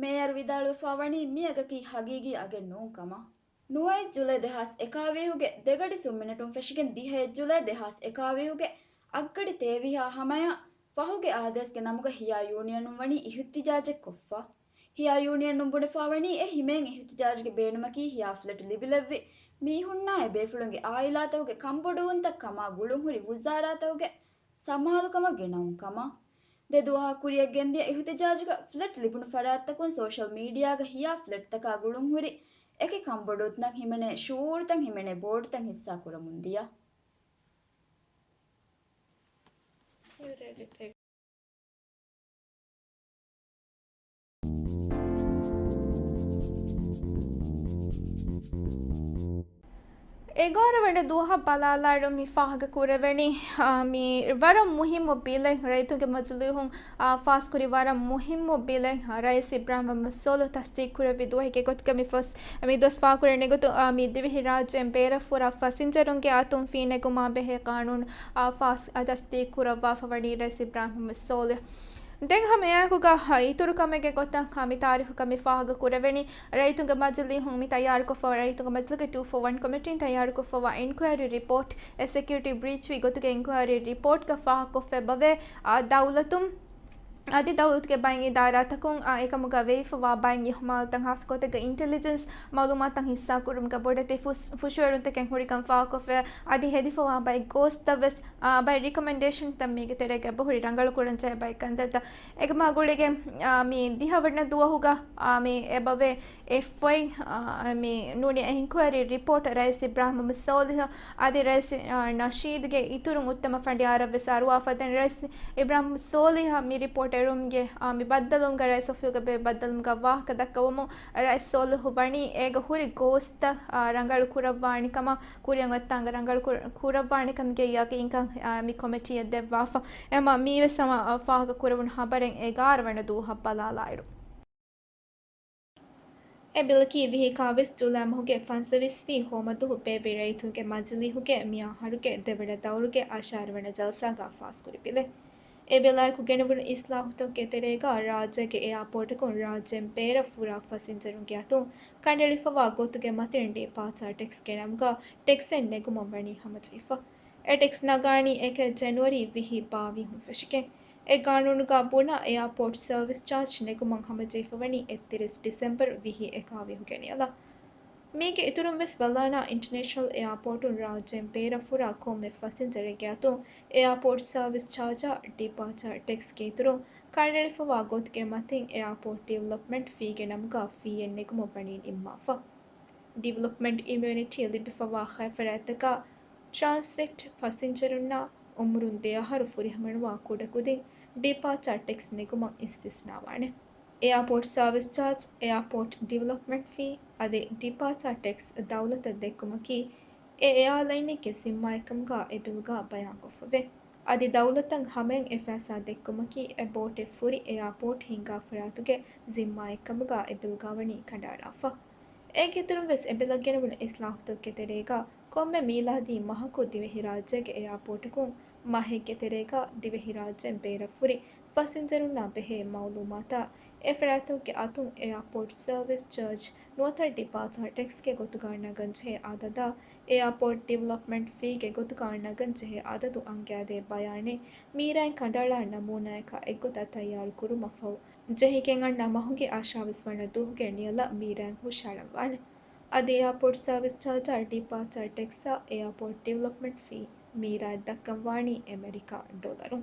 މޭޔަރު ވިދާޅުވެފަވަނީ މިއަގަކީ ހަގީގީ އަގެއް ނޫން ކަމަށް. ނުވައެއް ޖުލައި ދެހާސް އެކާވީހުގެ ދެގަޑި ސުންމިނެޓުން ފެށިގެން ދިހައެއް ޖުލައި ދެހާސް އެކާވީހުގެ އަށްގަޑި ތޭވީހާ ހަމަޔަށް ފަހުގެ އާދޭސްގެ ނަމުގަ ހިޔާ ޔޫނިއަނުން ވަނީ އިހުތިޖާޖެއް ކޮށްފަ. ހިޔާ ޔޫނިއަނުން ބުނެފަވަނީ އެ ހިމޭން އިހުތިޖާޖުގެ ބޭނުމަކީ ހިޔާ ފްލެޓު ލިބިލެއްވި މީހުންނާއި ބޭފުޅުންގެ އާއިލާތަކުގެ ކަންބޮޑުވުންތައް ކަމާ ގުޅުންހުރި ވުޒާރާތަކުގެ ސަމާލުކަމަށް ގެނައުން ކަމަށް. ދެ ދުވަހަށް ކުރިއަށް ގެންދިޔަ އިހުތިޖާޖުގަ ފްލެޓް ލިބުނު ފަރާތްތަކުން ސޯޝަލް މީޑިއާގަ ހިޔާ ފްލެޓްތަކާ ގުޅުންހުރި އެކި ކަންބޮޑުވުންތައް ހިމެނޭ ޝުއޫރުތައް ހިމެނޭ ބޯޑުތައް ހިއްސާ ކުރަމުން ދިޔަ. އެގާރަ ވަނަ ދުވަހަށް ބަލާލާއިރު މި ފާހަގަ ކުރެވެނީ، އާ، މި ވަރަށް މުހިއްމު ބިލެއް ރައްޔިތުންގެ މަޖިލީހުން، އާ، ފާސްކުރި ވަރަށް މުހިއްމު ބިލެއް ރައީސް އިބްރާހިމް މުހައްމަދު ސޯލިހު ތަސްދީޤު ކުރެއްވި ދުވަހެއްގެ ގޮތުގަ މި ފަސް، މި ދުވަސް ފާހަގަކުރެވުނު ގޮތުން، އާ، މި ދިވެހިރާއްޖޭން ބޭރަށް ފުރާ ފަސިންޖަރުންގެ އަތުން ފީނެގުމާ ބެހޭ ޤާނޫނު، އާ، ފާސް، އާ، ތަސްދީޤު ކުރައްވާފަ ވަނީ ރައީސް އިބްރާހިމް މުހައްމަދު ސޯލިހު. ދެން ހަމައެއާއެކުގަ އިތުރު ކަމެއްގެ ގޮތަށް މި ތާރީޚުގަ މި ފާހަގަކުރެވެނީ، ރައްޔިތުންގެ މަޖިލީހުން މި ތައްޔާރުކޮށްފަ، ރައްޔިތުންގެ މަޖިލީހުގެ ޓޫ ފޯ ވަން ކޮމިޓީން ތައްޔާރުކޮށްފަވާ އިންކުއަރީ ރިޕޯޓް، އެ ސެކިއުރިޓީ ބްރީޗްވި ގޮތުގެ އިންކުއަރީ ރިޕޯޓްގަ ފާހަގަކޮށްފަ އެބަވޭ، އާ، ދައުލަތުން އަދި ދައުލަތުގެ ބައެއް އިދާރާތަކުން، އާ، އެކަމުގަ ވެވިފަވާ ބައެއް އިހުމާލުތައް ހާއްސަ ގޮތެއްގަ އިންޓެލިޖެންސް މައުލޫމާތުތައް ހިއްސާކުރުމުގަ ބޮޑެތި ފުސް-، ފުށުއެޅުންތަކެއް ހުރިކަން ފާހަގަކޮށްފަ އަދި ހެދިފަވާ ބައެއް ގޯސްތައް ވެސް، އާ، ބައެއް ރިކޮމެންޑޭޝަންތައް މީގެ ތެރޭގަ އެބަހުރި ރަނގަޅުކުރަން ޖެހޭ ބައެއް ކަންތައްތައް. އެކަމާ ގުޅިގެން، އާ، މި ދިހަވަނަ ދުވަހުގަ، އާ، މި އެބަވޭ އެފްއައި، އާ، މި ނޫނީ އެ އިންކުއަރީ ރިޕޯޓް ރައީސް އިބްރާހިމް މުހައްމަދު ސޯލިހު އަދި ރައީސް، އާ، ނަޝީދުގެ އިތުރުން އުއްތަމަ ފަނޑިޔާރަށް ވެސް އަރުވާފަ. ދެން ރައީސް އިބްރާހިމް ސޯލިހަށް މި ރިޕޯޓް އެރުވުމުގެ، އާ، މި ބައްދަލުވުމުގަ ރައީސް އޮފީހުގަ ބޭއްވި ބައްދަލުވުމުގަ ވާހަކަ ދައްކަވަމުން، ރައީސް ސޯލިހު ވަނީ އޭގަ ހުރި ގޯސްތައް، އާ، ރަނގަޅު ކުރައްވާނެ ކަމަށް، ކުރިއަށް އޮތްތާނގަ ރަނގަޅު ކުރ-، ކުރައްވާނެ ކަމުގެ ޔަގީންކަން، އާ، މި ކޮމިޓީއަށް ދެއްވާފަ. އެމަ މީވެސް ހަމަ، އާ، ފާހަގަ ކުރެވުނު ހަބަރެއް އެގާރަ ވަނަ ދުވަހަށް ބަލާލާއިރު. އެ ބިލަކީ ވިހި ކާވެސް ޖުލައި މަހުގެ ފަންސަވީސް ވީ ހޯމަ ދުވަހު ބޭއްވި ރައްޔިތުންގެ މަޖިލީހުގެ މިއަހަރުގެ ދެވަނަ ދައުރުގެ އަށާރަ ވަނަ ޖަލްސާގަ ފާސްކުރި ބިލެއް. އެ ބިލާއެކު ގެނެވުނު އިސްލާހުތަކުގެ ތެރޭގަ ރާއްޖޭގެ އެއާޕޯޓަކުން ރާއްޖޭން ބޭރަށް ފުރާ ފަސިންޖަރުންގެ އަތުން ކަނޑައެޅިފަވާ ގޮތުގެ މަތިން ޑިޕާޗާ ޓެކްސް ގެނައުމުގަ ޓެކްސެއް ނެގުމަށް ވަނީ ހަމަޖެހިފަ. އެ ޓެކްސް ނަގާނީ އެކެއް ޖެނުއަރީ ވިހި ބާވީހުން ފެށިގެން. އެ ގާނޫނުގަ ބުނާ އެއާޕޯޓް ސަރވިސް ޗާޖް ނެގުމަށް ހަމަޖެހިފަވަނީ އެއްތިރީސް ޑިސެމްބަރު ވިހި އެކާވީހުގެ ނިޔަލަށް. މީގެ އިތުރުން ވެސް ބަލާނަ، އިންޓަރނޭޝަނަލް އެއާޕޯޓުން ރާއްޖޭން ބޭރަށް ފުރާ ކޮންމެ ފަސިންޖަރެއްގެ އަތުން އެއާޕޯޓް ސަރވިސް ޗާޖާ، ޑިޕާޗާ ޓެކްސްގެ އިތުރުން ކަނޑައެޅިފަވާ ގޮތުގެ މަތިން އެއާޕޯޓް ޑިވެލޮޕްމަންޓް ފީގެ ނަމުގަ ފީއެއް ނެގުމަށް ވަނީ ނިންމާފަ. ޑިވެލޮޕްމަންޓް އިމިއުނިޓީ ލިބިފަވާ ހަތް ފަރާތްތަކަށް ޓްރާންސިޓް ފަސިންޖަރުންނާ އުމުރުން ދެ އަހަރު ފުރިހަމަނުވާ ކުޑަކުދިން ޑިޕާޗާ ޓެކްސް ނެގުމަށް އިސްތިސްނާވާނެ. އެއާޕޯޓް ސާވިސް ޗާޖް، އެއާޕޯޓް ޑިވެލޮޕްމަންޓް ފީ އަދި ޑިޕާޗާ ޓެކްސް ދައުލަތަށް ދެއްކުމަކީ އެ އެއާލައިނެއްގެ ޒިންމާއެއްކަމުގަ އެ ބިލްގަ ބަޔާންކޮށްފަވޭ. އަދި ދައުލަތަށް ހަމަޔަށް އެ ފައިސާ ދެއްކުމަކީ އެ ބޯޓެއް ފުރި އެއާޕޯޓް ހިންގާ ފަރާތުގެ ޒިންމާއެއްކަމުގަ އެ ބިލްގަ ވަނީ ކަނޑައަޅާފަ. އޭގެ އިތުރުން ވެސް އެ ބިލަށް ގެނެވުނު އިސްލާހުތަކުގެ ތެރޭގަ ކޮންމެ މީލާދީ މަހަކު ދިވެހިރާއްޖޭގެ އެއާޕޯޓަކުން މަހެއްގެ ތެރޭގަ ދިވެހިރާއްޖޭން ބޭރަށް ފުރި ފަސިންޖަރުންނާ ބެހޭ މައުލޫމާތާ އެ ފަރާތްތަކުގެ އަތުން އެއާޕޯޓް ސަރވިސް ޗާޖް ނުވަތަ ޑިޕާޗާ ޓެކްސްގެ ގޮތުގަ ނަގަން ޖެހޭ އަދަދާ އެއާޕޯޓް ޑިވެލޮޕްމަންޓް ފީގެ ގޮތުގަ ނަގަން ޖެހޭ އަދަދު އަންގައިދޭ ބަޔާނެއް މީރާއިން ކަނޑައަޅާ ނަމޫނާޔަކާ އެއްގޮތަށް ތައްޔާރު ކުރުމަށްފަހު، ޖެހިގެން އަންނަ މަހުގެ އަށާވީސް ވަނަ ދުވަހުގެ ނިޔަލަށް މީރާއިން ހުށައަޅަންވާނެ. އަދި އެއާޕޯޓް ސާވިސް ޗާޖާ، ޑިޕާޗާ ޓެކްސްއާ އެއާޕޯޓް ޑިވެލޮޕްމަންޓް ފީ މީރާއަށް ދައްކަންވާނީ އެމެރިކާ ޑޮލަރު.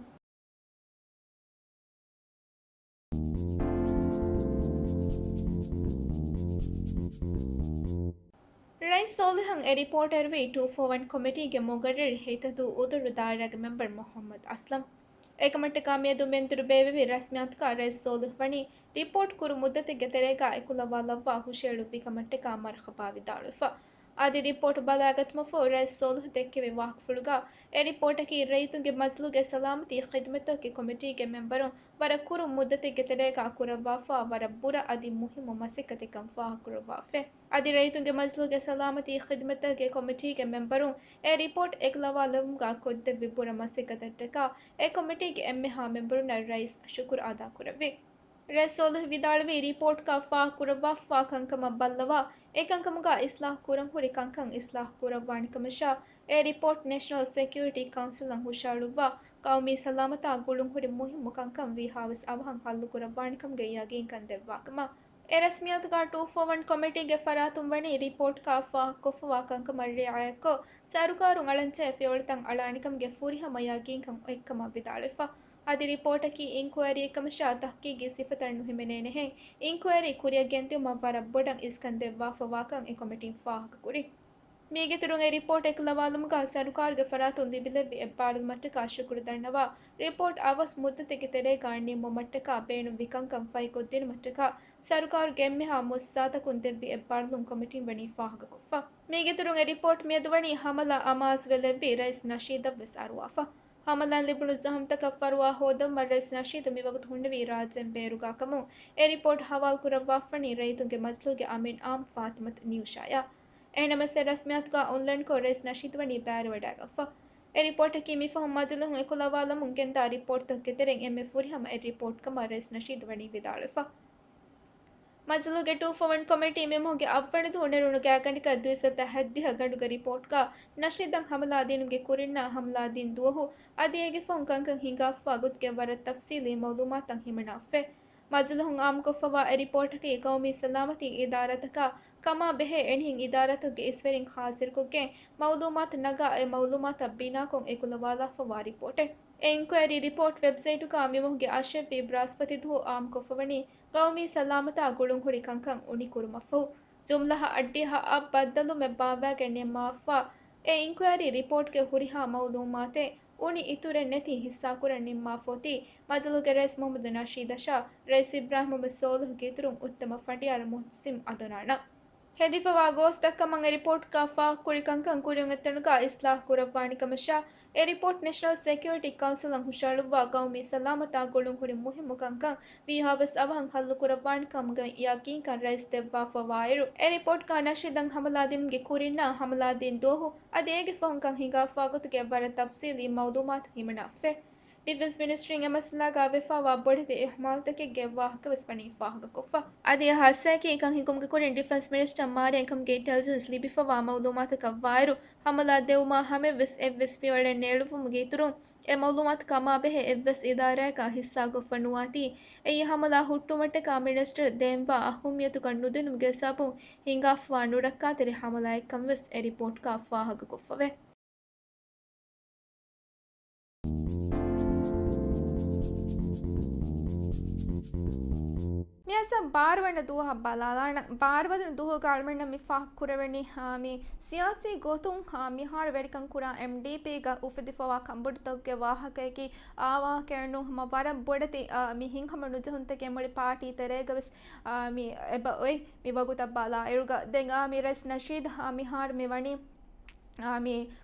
ރައީސް ސޯލިހަށް އެ ރިޕޯޓް އެރުވީ ޓޫ ފޯ ވަން ކޮމިޓީގެ މުގައްރިރު ހިތަދޫ އުދުރު ދާއިރާގެ މެމްބަރު މުޙައްމަދު އަސްލަމް. އެކަމަށްޓަކާ މިއަދު މެންދުރު ބޭއްވެވި ރަސްމިއްޔާތުގަ ރައީސް ސޯލިހް ވަނީ ރިޕޯޓް ކުރު މުއްދަތެއްގެ ތެރޭގަ އެކުލަވާލައްވާ ހުށައެޅުއްވި ކަމަށްޓަކާ މަރްޙަބާ ވިދާޅުވެފަ. އަދި ރިޕޯޓް ބަލާގަތުމަށްފަހު ރައީސް ސޯލިހް ދެއްކެވި ވާހަކަފުޅުގަ އެ ރިޕޯޓަކީ ރައްޔިތުންގެ މަޖިލުގެ ސަލާމަތީ ޚިދުމަތްތަކުގެ ކޮމިޓީގެ މެމްބަރުން ވަރަށް ކުރު މުއްދަތެއްގެ ތެރޭގަ ކުރައްވާފަ ވަރަށް ބުރަ އަދި މުހިއްމު މަސައްކަތެއްކަން ފާހަގަކުރައްވާފަ. އަދި ރައްޔިތުންގެ މަޖިލުގެ ސަލާމަތީ ޚިދުމަތްތަކުގެ ކޮމިޓީގެ މެމްބަރުން އެ ރިޕޯޓް އެކުލަވާލުމުގަ ކޮށްދެއްވި ބުރަ މަސައްކަތަށްޓަކާ އެ ކޮމިޓީގެ އެންމެހާ މެމްބަރުންނަށް ރައީސް ޝުކުރު އަދާކުރެއްވި. ރައީސް ސޯލިހް ވިދާޅުވީ، ރިޕޯޓްގަ ފާހަގަކުރައްވާފަވާ ކަންކަމަށް ބައްލަވާ، އެކަންކަމުގަ އިސްލާހު ކުރަން ހުރި ކަންކަން އިސްލާހު ކުރައްވާނެ ކަމަށާ، އެ ރިޕޯޓް ނޭޝަނަލް ސެކިއުރިޓީ ކައުންސިލަށް ހުށައަޅުއްވާ، ޤައުމީ ސަލާމަތާ ގުޅުން ހުރި މުހިއްމު ކަންކަން ވީހާވެސް އަވަހަށް ހައްލު ކުރައްވާނެ ކަމުގެ ޔަގީންކަން ދެއްވާކަމަށް. އެ ރަސްމިއްޔާތުގަ ޓޫ ފޯ ވަން ކޮމިޓީގެ ފަރާތުން ވަނީ ރިޕޯޓްގަ ފާހަގަކޮށްފަވާ ކަންކަމަށް ރިޢާޔަތްކޮށް، ސަރުކާރުން އަޅަންޖެހޭ ފިޔަވަޅުތައް އަޅާނެކަމުގެ ފުރިހަމަ ޔަގީންކަން އޮތްކަމަށް ވިދާޅުވެފަ. އަދި ރިޕޯޓަކީ އިންކުއައިރީއެއްކަމަށާ ތަހްޤީޤީ ސިފަތައް ނުހިމެނޭނެހެން، އިންކުއައިރީ ކުރިއަށްގެންދިއުމަށް ވަރަށް ބޮޑަށް އިސްކަން ދެއްވާފަވާކަން އެ ކޮމިޓީން ފާހަގަކުރި. މީގެއިތުރުން އެ ރިޕޯޓް އެކުލަވާލުމުގަ ސަރުކާރުގެ ފަރާތުން ލިބިލެއްވި އެއްބާރުލުމަށްޓަކާ ޝުކުރު ދަންނަވާ، ރިޕޯޓް އަވަސް މުއްދަތެއްގެ ތެރޭގަ ނިންމުމަށްޓަކާ ބޭނުންވި ކަންކަން ފަހިކޮށްދިނުމަށްޓަކާ ސަރުކާރުގެ އެންމެހާ މުއައްސަސާތަކުން ދެއްވި އެއްބާރުލުން ކޮމިޓީން ވަނީ ފާހަގަކޮށްފަ. މީގެއިތުރުން އެ ރިޕޯޓް މިއަދު ވަނީ ހަމަލާ އަމާޒުވެލެއްވި ރައީސް ނަޝީދަށްވެސް އަރުވާފަ. ހަމަލާން ލިބުނު ޒަހަމްތަކަށް ފަރުވާ ހޯދައްވުމަށް ރައީސް ނަޝީދު މިވަގުތު ހުންނެވީ ރާއްޖޭން ބޭރުގަ ކަމުން، އެ ރިޕޯޓް ހަވާލުކުރައްވާފަވަނީ ރައްޔިތުންގެ މަޖިލީހުގެ އަމީން އާއްމު ފާތިމަތު ނިއުޝާޔާ. އެހެނަމަސް އެ ރަސްމިއްޔާތުގަ އޮންލައިންކޮށް ރައީސް ނަޝީދު ވަނީ ބައިވެވަޑައިގަތްފަ. އެ ރިޕޯޓަކީ މިފަހުން މަޖިލީހުން އެކުލަވާލަމުން ގެންދާ ރިޕޯޓްތަކުގެ ތެރެއިން އެންމެ ފުރިހަމަ އެއް ރިޕޯޓް ކަމަށް ރައީސް ނަޝީދު ވަނީ ވިދާޅުވެފަ. މަޖިލީހުގެ ޓޫ ފޯ ވަން ކޮމިޓީ މި މަހުގެ އަށްވަނަ ދުވަހު ނެރުނު ގާތްގަނޑަކަށް ދުއިސައްތަ ހަތްދިހަ ގަނޑުގެ ރިޕޯޓްގަ ނަޝީދަށް ހަމަލާ ދިނުމުގެ ކުރިންނާ ހަމަލާ ދިން ދުވަހު އަދި އޭގެ ފަހުން ކަންކަން ހިނގާފަވާ ގޮތުގެ ވަރަށް ތަފްސީލީ މައުލޫމާތުތައް ހިމަނާފަ. މަޖިލީހުން އާއްމުކޮށްފަވާ އެ ރިޕޯޓަކީ ޤައުމީ ސަލާމަތީ އިދާރާތަކާ ކަމާ ބެހޭ އެންހެން އިދާރާތަކުގެ އިސްވެރިން ހާޒިރުކޮށްގެން މައުލޫމާތު ނަގާ އެ މައުލޫމާތަށް ބިނާކޮށް އެކުލަވާލާފަވާ ރިޕޯޓެއް. އެ އިންކުއައިރީ ރިޕޯޓް ވެބްސައިޓުގަ މި މަހުގެ އަށެއްވީ ބްރާސްފަތި ދުވަހު އާއްމުކޮށްފަވަނީ ޤައުމީ ސަލާމަތާ ގުޅުންހުރި ކަންކަން އުނިކުރުމަށްފަހު، ޖުމްލަ އަށްޑިހައަށް ބައްދަލުމެއް ބާއްވާގެން ނިންމާފަ، އެ އިންކުއައިރީ ރިޕޯޓްގެ ހުރިހާ މައުލޫމާތެއް އުނި އިތުރެއް ނެތި ހިއްސާކުރަން ނިންމާފަ އޮތީ، މަޖިލީހުގެ ރައީސް މުޙައްމަދު ނަޝީދަށާ، ރައީސް އިބްރާހިމް މުޙައްމަދު ސޯލިހުގެ އިތުރުން އުއްތަމަ ފަނޑިޔާރު މުޙްސިން އަދުނާނަށް. ހެދިފަވާ ގޯސްތައް ކަމަށް އެ ރިޕޯޓްގަ ފާހަގަކުރި ކަންކަން ކުރިއަށް އޮތްތަނުގަ އިސްލާހު ކުރައްވާނެ ކަމަށާ، އެ ރިޕޯޓް ނޭޝަނަލް ސެކިއުރިޓީ ކައުންސިލަށް ހުށައަޅުއްވާ ޤައުމީ ސަލާމަތާ ގުޅުން ހުރި މުހިއްމު ކަންކަން ވީހާވެސް އަވަހަށް ހައްލު ކުރައްވާނެ ކަމުގެ ޔަޤީންކަން ރައީސް ދެއްވާފަވާއިރު، އެ ރިޕޯޓްގަ ނަޝީދަށް ހަމަލާ ދިނުމުގެ ކުރިންނާ ހަމަލާ ދިން ދުވަހު އަދި އޭގެ ފަހުން ކަން ހިނގާފަވާ ގޮތުގެ ވަރަށް ތަފްސީލީ މައުލޫމާތު ހިމަނާފަ. ޑިފެންސް މިނިސްޓްރީން އެ މައްސަލާގަ ވެފަވާ ބޮޑެތި އިހުމާލުތަކެއްގެ ވާހަކަވެސް ވަނީ ފާހަގަކޮށްފަ. އަދި އެ ހާދިސާއަކީ ކަން ހިނގުމުގެ ކުރިން ޑިފެންސް މިނިސްޓަރ މާރިޔަން ކަމުގެ އިންޓެލިޖެންސް ލިބިފަވާ މައުލޫމާތަކަށް ވާއިރު، ހަމަލާ ދެވުމާ ހަމައަށްވެސް އެއްވެސް ފިޔަވަޅެއް ނޭޅުވުމުގެ އިތުރުން، އެ މައުލޫމާތު ކަމާބެހޭ އެއްވެސް އިދާރާއަކަށް ހިއްސާކޮށްފަ ނުވާތީ، އެއީ ހަމަލާ ހުއްޓުމަށްޓަކާ މިނިސްޓަރު ދޭންވާ އަހުއްމިޔަތުކަން ނުދިނުމުގެ ސަބަބުން ހިނގާފަވާ ނުރައްކާތެރި ހަމަލާއެއްކަން ވެސް އެ ރިޕޯޓްގަ ފާހަގަކޮށްފަވޭ. މިއަސް ބާރަ ވަނަ ދުވަހަށް ބަލާލާނަން. ބާރަ ވަނަ ދުވަހުގަ އަޅުމެންނަށް މި ފާހަގަ ކުރެވެނީ، އާ، މި ސިޔާސީ ގޮތުން، އާ، މިހާރު ވެރިކަން ކުރާ އެމްޑީޕީގަ އުފެދިފަވާ ކަންބޮޑުތަކުގެ ވާހަކަޔަކީ، އާ، ވާހަކައެއް ނޫން، ހަމަ ވަރަށް ބޮޑެތި، އާ، މި ހިތްހަމަނުޖެހުންތަކެއް މުޅި ޕާޓީ ތެރޭގަ ވެސް، އާ، މި އެބަ އޮތް މި ވަގުތަށް ބަލާ އިރުގަ. ދެން، އާ، މި ރައީސް ނަޝީދު، އާ، މިހާރު މި ވަނީ، އާ، މި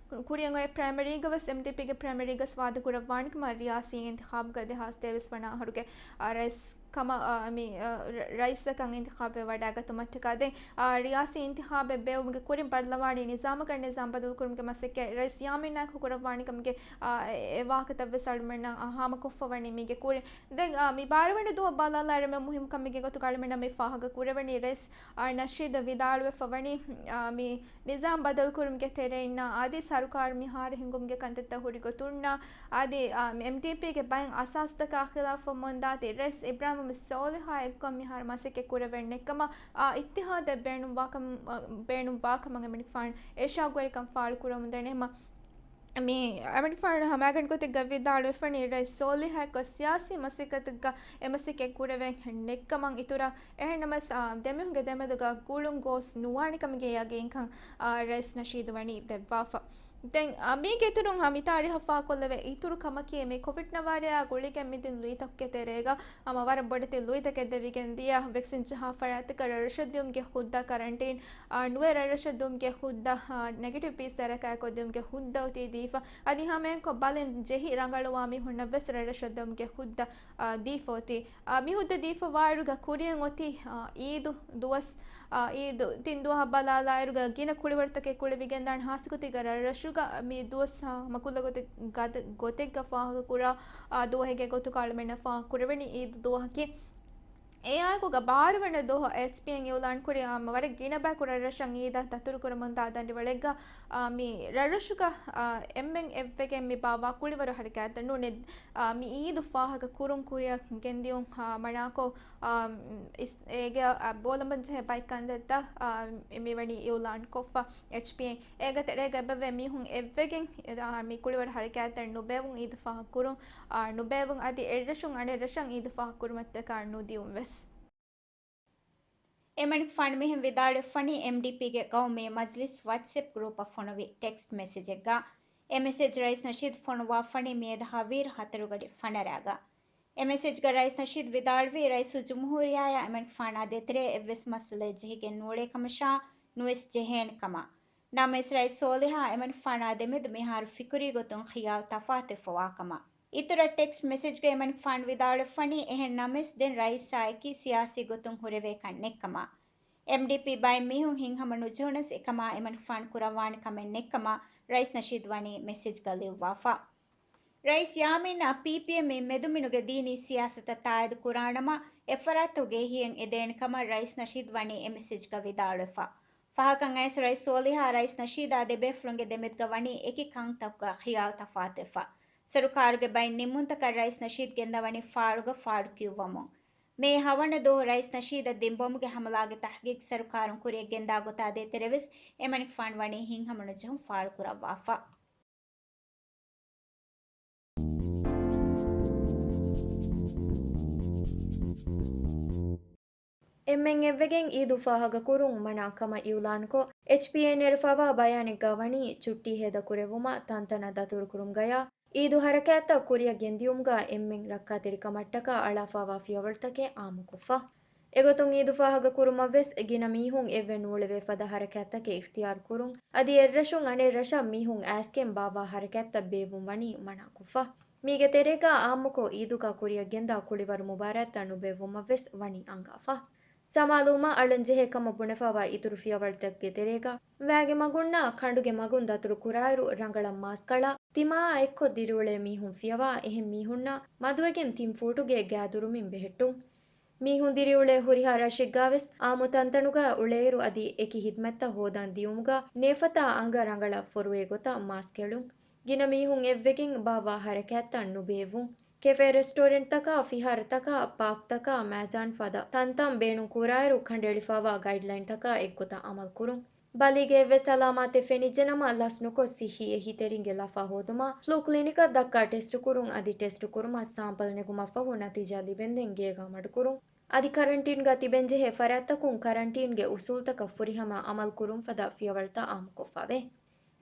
ކުރިއަށް އޮތް ޕްރައިމަރީގަ ވެސް އެމްޑީޕީގެ ޕްރައިމަރީގަ ވެސް ވާދަ ކުރައްވާނެ ކަމަށް ރިޔާސީ އިންތިޚާބުގަ ދެހާސް ތޭވީސް ވަނަ އަހަރުގެ، އާ، ރައީސް ކަމަށް، އާ، މި، އާ، ރަ-، ރައީސަކަށް އިންތިޚާބުވެ ވަޑައިގަތުމަށްޓަކާ ދެން، އާ، ރިޔާސީ އިންތިޚާބެއް ބޭއްވުމުގެ ކުރިން ޕަރުލަމާނީ ނިޒާމަކަށް ނިޒާމް ބަދަލުކުރުމުގެ މަސައްކަތް ރައީސް ޔާމީނާއެކު ކުރައްވާނެ ކަމުގެ، އާ، އެ، އެ ވާހަކަތައް ވެސް އަޅުމެންނަށް، އާ، ހާމަކޮށްފަ ވަނީ މީގެ ކުރިން. ދެން، އާ، މި ބާރަ ވަނަ ދުވަހަށް ބަލާލާއިރު އެންމެ މުހިއްމު ކަމެއްގެ ގޮތުގަ އަޅުމެންނަށް މި ފާހަގަ ކުރެވެނީ ރައީސް، އާ، ނަޝީދު ވިދާޅުވެފަ ވަނީ، އާ، މި ނިޒާމް ބަދަލުކުރުމުގެ ތެރެއިންނާ އަދި ސަރުކާރު މިހާރު ހިންގުމުގެ ކަންތައްތައް ހުރި ގޮތުންނާ އަދި، އާ، މި އެމްޑީޕީގެ ބައެއް އަސާސްތަކާ ޚިލާފަށް މޮންދާތީ ރައީސް އިބްރާހިމް ސޯލިހާ އެއްކޮށް މިހާރު މަސައްކަތް ކުރެވެން ނެއްކަމަށް، އާ، އިއްތިހާދެއް ބޭނުންވާކަމަށް، ބޭނުންވާކަމަށް އެމަނިކުފާނު އެށާ ގުވެރިކަން ފާޅުކުރަމުންދަނީ. އެހެމަ މި އެމަނިކުފާނު ހަމައިގަނޑު ގޮތެއްގަ ވިދާޅުވެފަނީ ރައީސް ސޯލިހާ އެއްކޮށް ސިޔާސީ މަސައްކަތެއްގަ އެ މަސައްކަތް ކުރެވެން ނެއްކަމަށް އިތުރަށް އެހެންނަމަވެސް، އާ، ދެމީހުންގެ ދެމެދުގަ ގުޅުން ގޯސް ނުވާނެ ކަމުގެ ޔަގީންކަން، އާ، ރައީސް ނަޝީދު ވަނީ ދެއްވާފަ. ދެން، އާ، މީގެ އިތުރުން، އާ، މިތާރީހަށް ފާހަގަކޮށްލެވޭ އިތުރު ކަމަކީ މި ކޮވިޑް ނަވާރަޔާ ގުޅިގެން މިދިން ލުއިތަކުގެ ތެރޭގަ ހަމަ ވަރަށް ބޮޑެތި ލުއިތަކެއް ދެވިގެން ދިޔަ ވެކްސިން ޖަހާ ފަރާތްތަކަށް ރަށްރަށަށް ދިއުމުގެ ހުއްދަ ކަރަންޓީން، އާ، ނުވެ ރަށްރަށަށް ދިއުމުގެ ހުއްދަ، އާ، ނެގެޓިވް ޕީސީއާރަކާއެކު ދިއުމުގެ ހުއްދަ އޮތީ ދީފަ. އަދި ހަމައެކަން ބަލިން ޖެހި ރަނގަޅުވާ މީހުންނަށް ވެސް ރަށްރަށަށް ދިއުމުގެ ހުއްދަ، އާ، ދީފަ އޮތީ. އާ، މި ހުއްދަ ދީފަ ވާއިރުގަ ކުރިއަށް އޮތީ، އާ، އީދު ދުވަސް، އާ، އީދު ތިން ދުވަހަށް ބަލާލާއިރުގަ ގިނަ ކުޅިވަރުތަކެއް ކުޅެވިގެންދާނެ ހާއްސަގޮތެއްގަ ރަށްރަށުގަ މި ދުވަސް ހަމަ ކުލަ ގޮތެއް ގަދަ ގޮތެއްގަ ފާހަގަކުރާ، އާ، ދުވަހެއްގެ ގޮތުގަ އަޅުމެންނަށް ފާހަގަކުރެވެނީ އީދު ދުވަހަކީ. އެއާއެކުގަ ބާރަ ވަނަ ދުވަހު އެޗްޕީއޭން އިއުލާންކުރި، އާ، ވަރަށް ގިނަ ބަޔަކު ރަށްރަށަށް އީދަށް ދަތުރުކުރަމުންދާ ދަނޑިވަޅެއްގަ، އާ، މި ރަށްރަށުގަ، އާ، އެންމެން އެއްވެގެން މި ބާއްވާ ކުޅިވަރު ހަރަކާތްތައް ނޫނީ، އާ، މި އީދު ފާހަގަ ކުރުން ކުރިއަށް ގެންދިޔުން، އާ، މަނާކޮށް، އާ، އިސް-، އޭގެ، އާ، ބޯލަމަންޖެހޭ ބައެއް ކަންތައްތައް، އާ، މިވަނީ އިއުލާން ކޮށްފަ އެޗްޕީއޭން. އޭގެ ތެރޭގަ އެބަވޭ މީހުން އެއްވެގެން، އާ، މި ކުޅިވަރު ހަރަކާތްތައް ނުބޭއްވުން އީދު ފާހަގަކުރުން، އާ، ނުބޭއްވުން އަދި އެއްރަށުން އަނެއް ރަށަށް އީދު ފާހަގަކުރުމަށްޓަކާ ނުދިއުން ވެސް. އެމަނިކުފާނު މިހެން ވިދާޅުވެފަނީ އެމްޑީޕީގެ ގައުމީ މަޖްލިސް ވަޓްސްއެޕް ގްރޫޕަށް ފޮނުވި ޓެކްސްޓް މެސެޖެއްގަ. އެ މެސެޖް ރައީސް ނަޝީދު ފޮނުވާފަނީ މިއަދު ހަވީރު ހަތަރުގަޑި ފަނަރަގަ. އެ މެސެޖްގަ ރައީސް ނަޝީދު ވިދާޅުވީ، ރައީސުލްޖުމްހޫރިއްޔާއާ އެމަނިކުފާނާ ދޭތެރޭ އެއްވެސް މައްސަލައެއް ޖެހިގެން ނޫޅޭ ކަމަށާ ނުވެސް ޖެހޭނެ ކަމަށް. ނަމަވެސް ރައީސް ސޯލިހާ އެމަނިކުފާނާ ދެމެދު މިހާރު ފިކުރީ ގޮތުން ޚިޔާލު ތަފާތުވެފަވާ ކަމަށް. އިތުރަށް ޓެކްސްޓް މެސެޖްގައި އެމަނިކުފާނު ވިދާޅުވެފަނީ، އެހެން ނަމަވެސް ދެން ރައީސާއެކީ ސިޔާސީ ގޮތުން ހުރެވޭކަށް ނެއްކަމަށް. އެމްޑީޕީ ބައެއް މީހުން ހިތްހަމަ ނުޖެހުނަސް އެކަމާ އެމަނިކުފާނު ކުރައްވާނެ ކަމެއް ނެއްކަމަށް ރައީސް ނަޝީދު ވަނީ މެސެޖްގަ ލިޔުއްވާފަ. ރައީސް ޔާމީންއަށް ޕީޕީއެމް މި މެދުމިނުގެ ދީނީ ސިޔާސަތަށް ތާއީދު ކުރާނަމަ، އެއްފަރާތުގެ އެހީއެއް އެދޭނެ ކަމަށް ރައީސް ނަޝީދު ވަނީ އެ މެސެޖްގަ ވިދާޅުވެފަ. ފަހަކަށް އައިސް ރައީސް ސޯލިހާ ރައީސް ނަޝީދާ ދެބޭފުޅުންގެ ދެމެދުގަ ވަނީ އެކި ކަންތަކުގަ ޚިޔާލު ތަފާތުވެފަ. ސަރުކާރުގެ ބައެއް ނިންމުންތަކަށް ރައީސް ނަޝީދު ގެންދަވަނީ ފާޅުގަ ފާޑު ކިޔުއްވަމުން. މޭ ހަވަނަ ދުވަހު ރައީސް ނަޝީދަށް ދިން ބޮމުގެ ހަމަލާގެ ތަހްގީގު ސަރުކާރުން ކުރިއަށް ގެންދާ ގޮތާ ދޭތެރޭ ވެސް އެމަނިކުފާނު ވަނީ ހިތްހަމަނުޖެހުން ފާޅުކުރައްވާފަ. އެންމެން އެއްވެގެން އީދު ފާހަގަކުރުން މަނާ ކަމަށް އިއުލާންކޮށް، އެޗްޕީއޭ ނެރެފަވާ ބަޔާނެއްގަ ވަނީ ޗުއްޓީ ހޭދަކުރެއްވުމަށް ތަންތަނަށް ދަތުރުކުރުމުގަޔާ، އީދު ހަރަކާތްތައް ކުރިއަށް ގެންދިޔުމުގަ އެންމެން ރައްކާތެރިކަމަށްޓަކާ އަޅާފަވާ ފިޔަވަޅުތަކެއް އާއްމުކޮށްފަ. އެގޮތުން އީދު ފާހަގަކުރުމަށްވެސް ގިނަ މީހުން އެއްވެ ނޫޅެވޭ ފަދަ ހަރަކާތްތަކެއް އިޚްތިޔާރުކުރުން، އަދި އެއްރަށުން އަނެއް ރަށަށް މީހުން އައިސްގެން ބާއްވާ ހަރަކާތްތައް ބޭއްވުން ވަނީ މަނާކޮށްފަ. މީގެ ތެރޭގަ އާއްމުކޮށް އީދުގަ ކުރިއަށް ގެންދާ ކުޅިވަރު މުބާރާތްތައް ނުބޭއްވުމަށްވެސް ވަނީ އަންގާފަ. ސަމާލުވުމަށް އަޅަންޖެހޭ ކަމަށް ބުނެފަވާ އިތުރު ފިޔަވަޅުތަކުގެ ތެރޭގަ، ވައިގެ މަގުންނާ ކަނޑުގެ މަގުން ދަތުރު ކުރާއިރު ރަނގަޅަށް މާސް ކަޅާ، ތިމާއާ އެއްކޮށް ދިރިއުޅޭ މީހުން ފިޔަވާ، އެހެން މީހުންނާ މަދުވެގެން ތިން ފޫޓުގެ ގާދުރުމިން ބެހެއްޓުން. މީހުން ދިރިއުޅޭ ހުރިހާ ރަށެއްގަވެސް އާއްމު ތަންތަނުގަ އުޅޭއިރު އަދި އެކި ހިދްމަތްތައް ހޯދަން ދިޔުމުގަ ނޭފަތާ އަނގަ ރަނގަޅަށް ފޮރުވޭ ގޮތަށް މާސް ކެޅުން. ގިނަ މީހުން އެއްވެގެން ބާއްވާ ހަރަކާތްތައް ނުބޭއްވުން. ކެފޭ، ރެސްޓޯރެންޓްތަކާ، ފިހާރަތަކާ، ޕާކްތަކާ، މައިޒާން ފަދަ ތަންތަން ބޭނުން ކުރާއިރު ކަނޑައެޅިފައިވާ ގައިޑްލައިންތަކާ އެއްގޮތަށް އަމަލުކުރުން. ބަލީގެ އެއްވެސް އަލާމާތެއް ފެނިއްޖެނަމަ، ލަސްނުކޮށް، ސިއްހީ އެހީތެރިންގެ ލަފާ ހޯދުމަށް، ފްލޫ ކްލިނިކަށް ދައްކާ ޓެސްޓުކުރުން، އަދި ޓެސްޓުކުރުމަށް ސާމްޕަލް ނެގުމަށްފަހު ނަތީޖާ ލިބެންދެން ގޭގާ މަޑުކުރުން. އަދި ކަރަންޓީންގަ ތިބެންޖެހޭ ފަރާތްތަކުން ކަރަންޓީންގެ އުސޫލްތަކަށް ފުރިހަމަ އަމަލު ކުރުން ފަދަ ފިޔަވަޅުތައް އާއްމުކޮށްފަވޭ.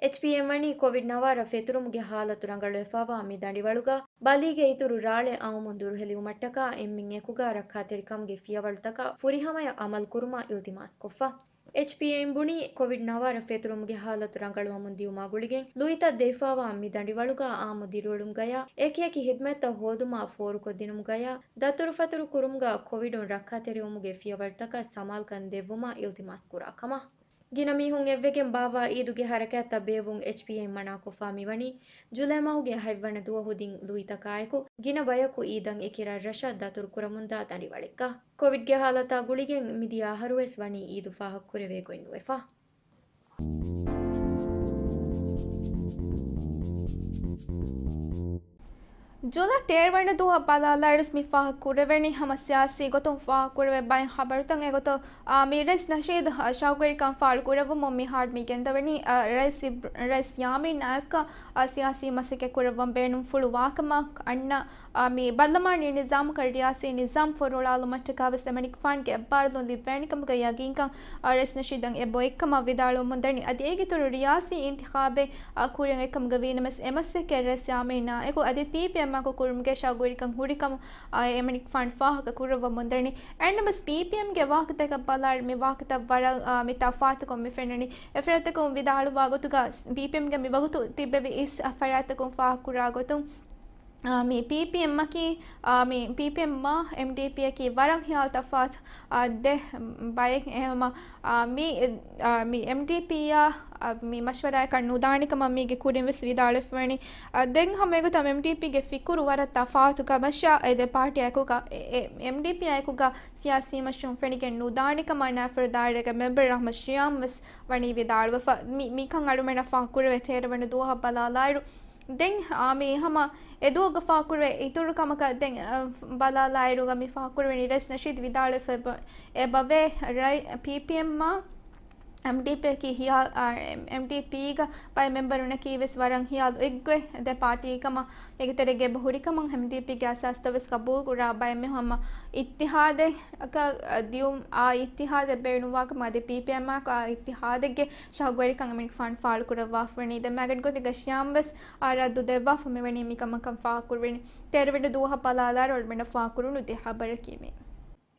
އެޗްޕީއެމް ވަނީ ކޮވިޑް ނަވާރަ ފެތުރުމުގެ ހާލަތު ރަނގަޅުވެފައިވާ މި ދަނޑިވަޅުގަ ބަލީގެ އިތުރު ރާޅެއް އައުމުން ދުރުހެލިވުމަށްޓަކާ އެންމެން އެކުގަ ރައްކާތެރިކަމުގެ ފިޔަވަޅުތަކަށް ފުރިހަމަޔަށް އަމަލުކުރުމަށް އިލްތިމާސްކޮށްފަ. އެޗްޕީއެމް ބުނީ، ކޮވިޑް ނަވާރަ ފެތުރުމުގެ ހާލަތު ރަނގަޅުވަމުން ދިޔުމާ ގުޅިގެން ލުއިތައް ދެވިފައިވާ މި ދަނޑިވަޅުގަ އާއްމު ދިރިއުޅުމުގަޔާ، އެކިއެކި ހިދުމަތްތައް ހޯދުމަށް ފޯރުކޮށްދިނުމުގަޔާ، ދަތުރުފަތުރު ކުރުމުގަ ކޮވިޑުން ރައްކާތެރިވުމުގެ ފިޔަވަޅުތަކަށް ސަމާލުކަން ދެއްވުމަށް އިލްތިމާސް ކުރާ ކަމަށް. ގިނަ މީހުން އެއްވެގެން ބާއްވާ އީދުގެ ހަރަކާތްތައް ބޭއްވުން އެޗްޕީއެމް މަނާކޮށްފާ މިވަނީ، ޖުލައި މަހުގެ ހަތްވަނަ ދުވަހު ދިން ލުއިތަކާއެކު، ގިނަ ބަޔަކު އީދަށް އެކި ރަށްރަށަށް ދަތުރުކުރަމުންދާ ދަނޑިވަޅެއްގަ. ކޮވިޑްގެ ހާލަތާ ގުޅިގެން މިދިޔަ އަހަރުވެސް ވަނީ އީދު ފާހަގަކުރެވޭ ގޮތް ނުވެފަ. ޖުލައި ތޭރަ ވަނަ ދުވަހަށް ބަލާލާއިރުސް މި ފާހަގަ ކުރެވެނީ ހަމަ ސިޔާސީ ގޮތުން ފާހަގަ ކުރެވޭ ބައެއް ހަބަރުތައް. އެގޮތަށް، އާ، މި ރައީސް ނަޝީދު، އާ، ޝައުގުވެރިކަން ފާޅު ކުރެއްވުމުން މިހާރު މި ގެންދަވަނީ، އާ، ރައީސް އިބް-، ރައީސް ޔާމީން އާއެކާ، އާ، ސިޔާސީ މަސައްކަތް ކުރައްވަން ބޭނުންފުޅު ވާކަމަށް އަންނަ، އާ، މި ބަރްލަމާނީ ނިޒާމަކަށް ރިޔާސީ ނިޒާމް ފޮރުވަޅާލުމަށްޓަކާވެސް އެމަނިކުފާނުގެ އެއްބާރުލުން ލިބޭނެ ކަމުގެ ޔަގީންކަން، އާ، ރައީސް ނަޝީދަށް އެބަ އޮތްކަމަށް ވިދާޅުވަމުންދަނީ. އަދި އޭގެއިތުރު ރިޔާސީ އިންތިޚާބެއް، އާ، ކުރިއަށް އޮތްކަމުގަ ވީނަމަވެސް އެމަސައްކަތް ރައީސް ޔާމީން އާއެކު އަދި ޕީޕީއެމްއާއެކު ކުރުމުގެ ޝައުގުވެރިކަން ހުރިކަމަށް، އާ، އެމަނިކުފާނު ފާހަގަ ކުރައްވަމުންދަނީ. އެހެންނަމަވެސް ޕީޕީއެމްގެ ވާހަކަތަކަށް ބަލާއިރު މި ވާހަކަތައް ވަރަށް، އާ، މި ތަފާތުކޮށް މި ފެންނަނީ. އެފަރާތްތަކުން ވިދާޅުވާ ގޮތުގަ ޕީޕީއެމްގެ މިވަގުތު ތިއްބެވި އިސް ފަރާތްތަކުން ފާހަގަކުރާ ގޮތުން، އާ، މި ޕީޕީއެމްއަކީ، އާ، މި ޕީޕީއެމްއާ އެމްޑީޕީއަކީ ވަރަށް ހިޔާލު ތަފާތު، އާ، ދެ ބައެއް. އެހެންވީމަ، އާ، މި، އާ، މި އެމްޑީޕީއާ، އާ، މި މަޝްވަރާއަކަށް ނުދާނެ ކަމަށް މީގެ ކުރިން ވެސް ވިދާޅުވެފަވަނީ. އާ، ދެން ހަމަ އެގޮތަށް އެމްޑީޕީގެ ފިކުރު ވަރަށް ތަފާތު ކަމަށާ، އެ ދެ ޕާޓީއާއެކުގަ، އެ، އެ، އެމްޑީޕީއާއެކުގަ ސިޔާސީ މަޝްރޫމް ފެނިގެން ނުދާނެ ކަމަށް ނާފަރު ދާއިރާގެ މެމްބަރ އަޙްމަދު ޝިޔާމް ވެސް ވަނީ ވިދާޅުވެފަ. މި، މިކަން އަޅުމެންނަށް ފާހަގަކުރެވޭ ތޭރަ ވަނަ ދުވަހަށް ބަލާލާއިރު، ދެން، އާ، މި ހަމަ އެދުވަހުގަ ފާހަގަކުރެވޭ އިތުރު ކަމަކަށް ދެން، އާ، ބަލާލާއިރުގަ މި ފާހަގަކުރެވެނީ ރައީސް ނަޝީދު ވިދާޅުވެފަ އެބަ-، އެބަވޭ ރައި-، ޕީޕީއެމްއާ އެމްޑީޕީއަކީ ހިޔާ-، އާ، އެމް-، އެމްޑީޕީގަ ބައެއް މެމްބަރުންނަކީ ވެސް ވަރަށް ހިޔާލު އެއްގޮތް ދެ ޕާޓީ ކަމަށް އޭގެ ތެރޭގަ އެބަ ހުރި ކަމަށް އެމްޑީޕީގެ އަސާސްތައް ވެސް ގަބޫލު ކުރާ ބައެއް މީހުން ހަމަ އިއްތިހާދެއް އަކަށް ދިޔުން، އާ އިއްތިހާދެއް ބޭނުންވާކަމަށް އަދި ޕީޕީއެމްއާއެކު އާ އިއްތިހާދެއްގެ ޝައުގުވެރިކަން އެމަނިކުފާނު ފާޅުކުރައްވާފަވަނީ. ދެން މާގަނޑު ގޮތެއްގަ ޝިޔާމް ވެސް އާ ރައްދު ދެއްވާފަ މިވަނީ މިކަމަކަށް ފާހަގަކުރެވެނީ. ތޭރަ ވަނަ ދުވަހަށް ބަލާލާއިރު އަޅުމެންނަށް ފާހަގަކުރުނު ދެ ހަބަރަކީ މި.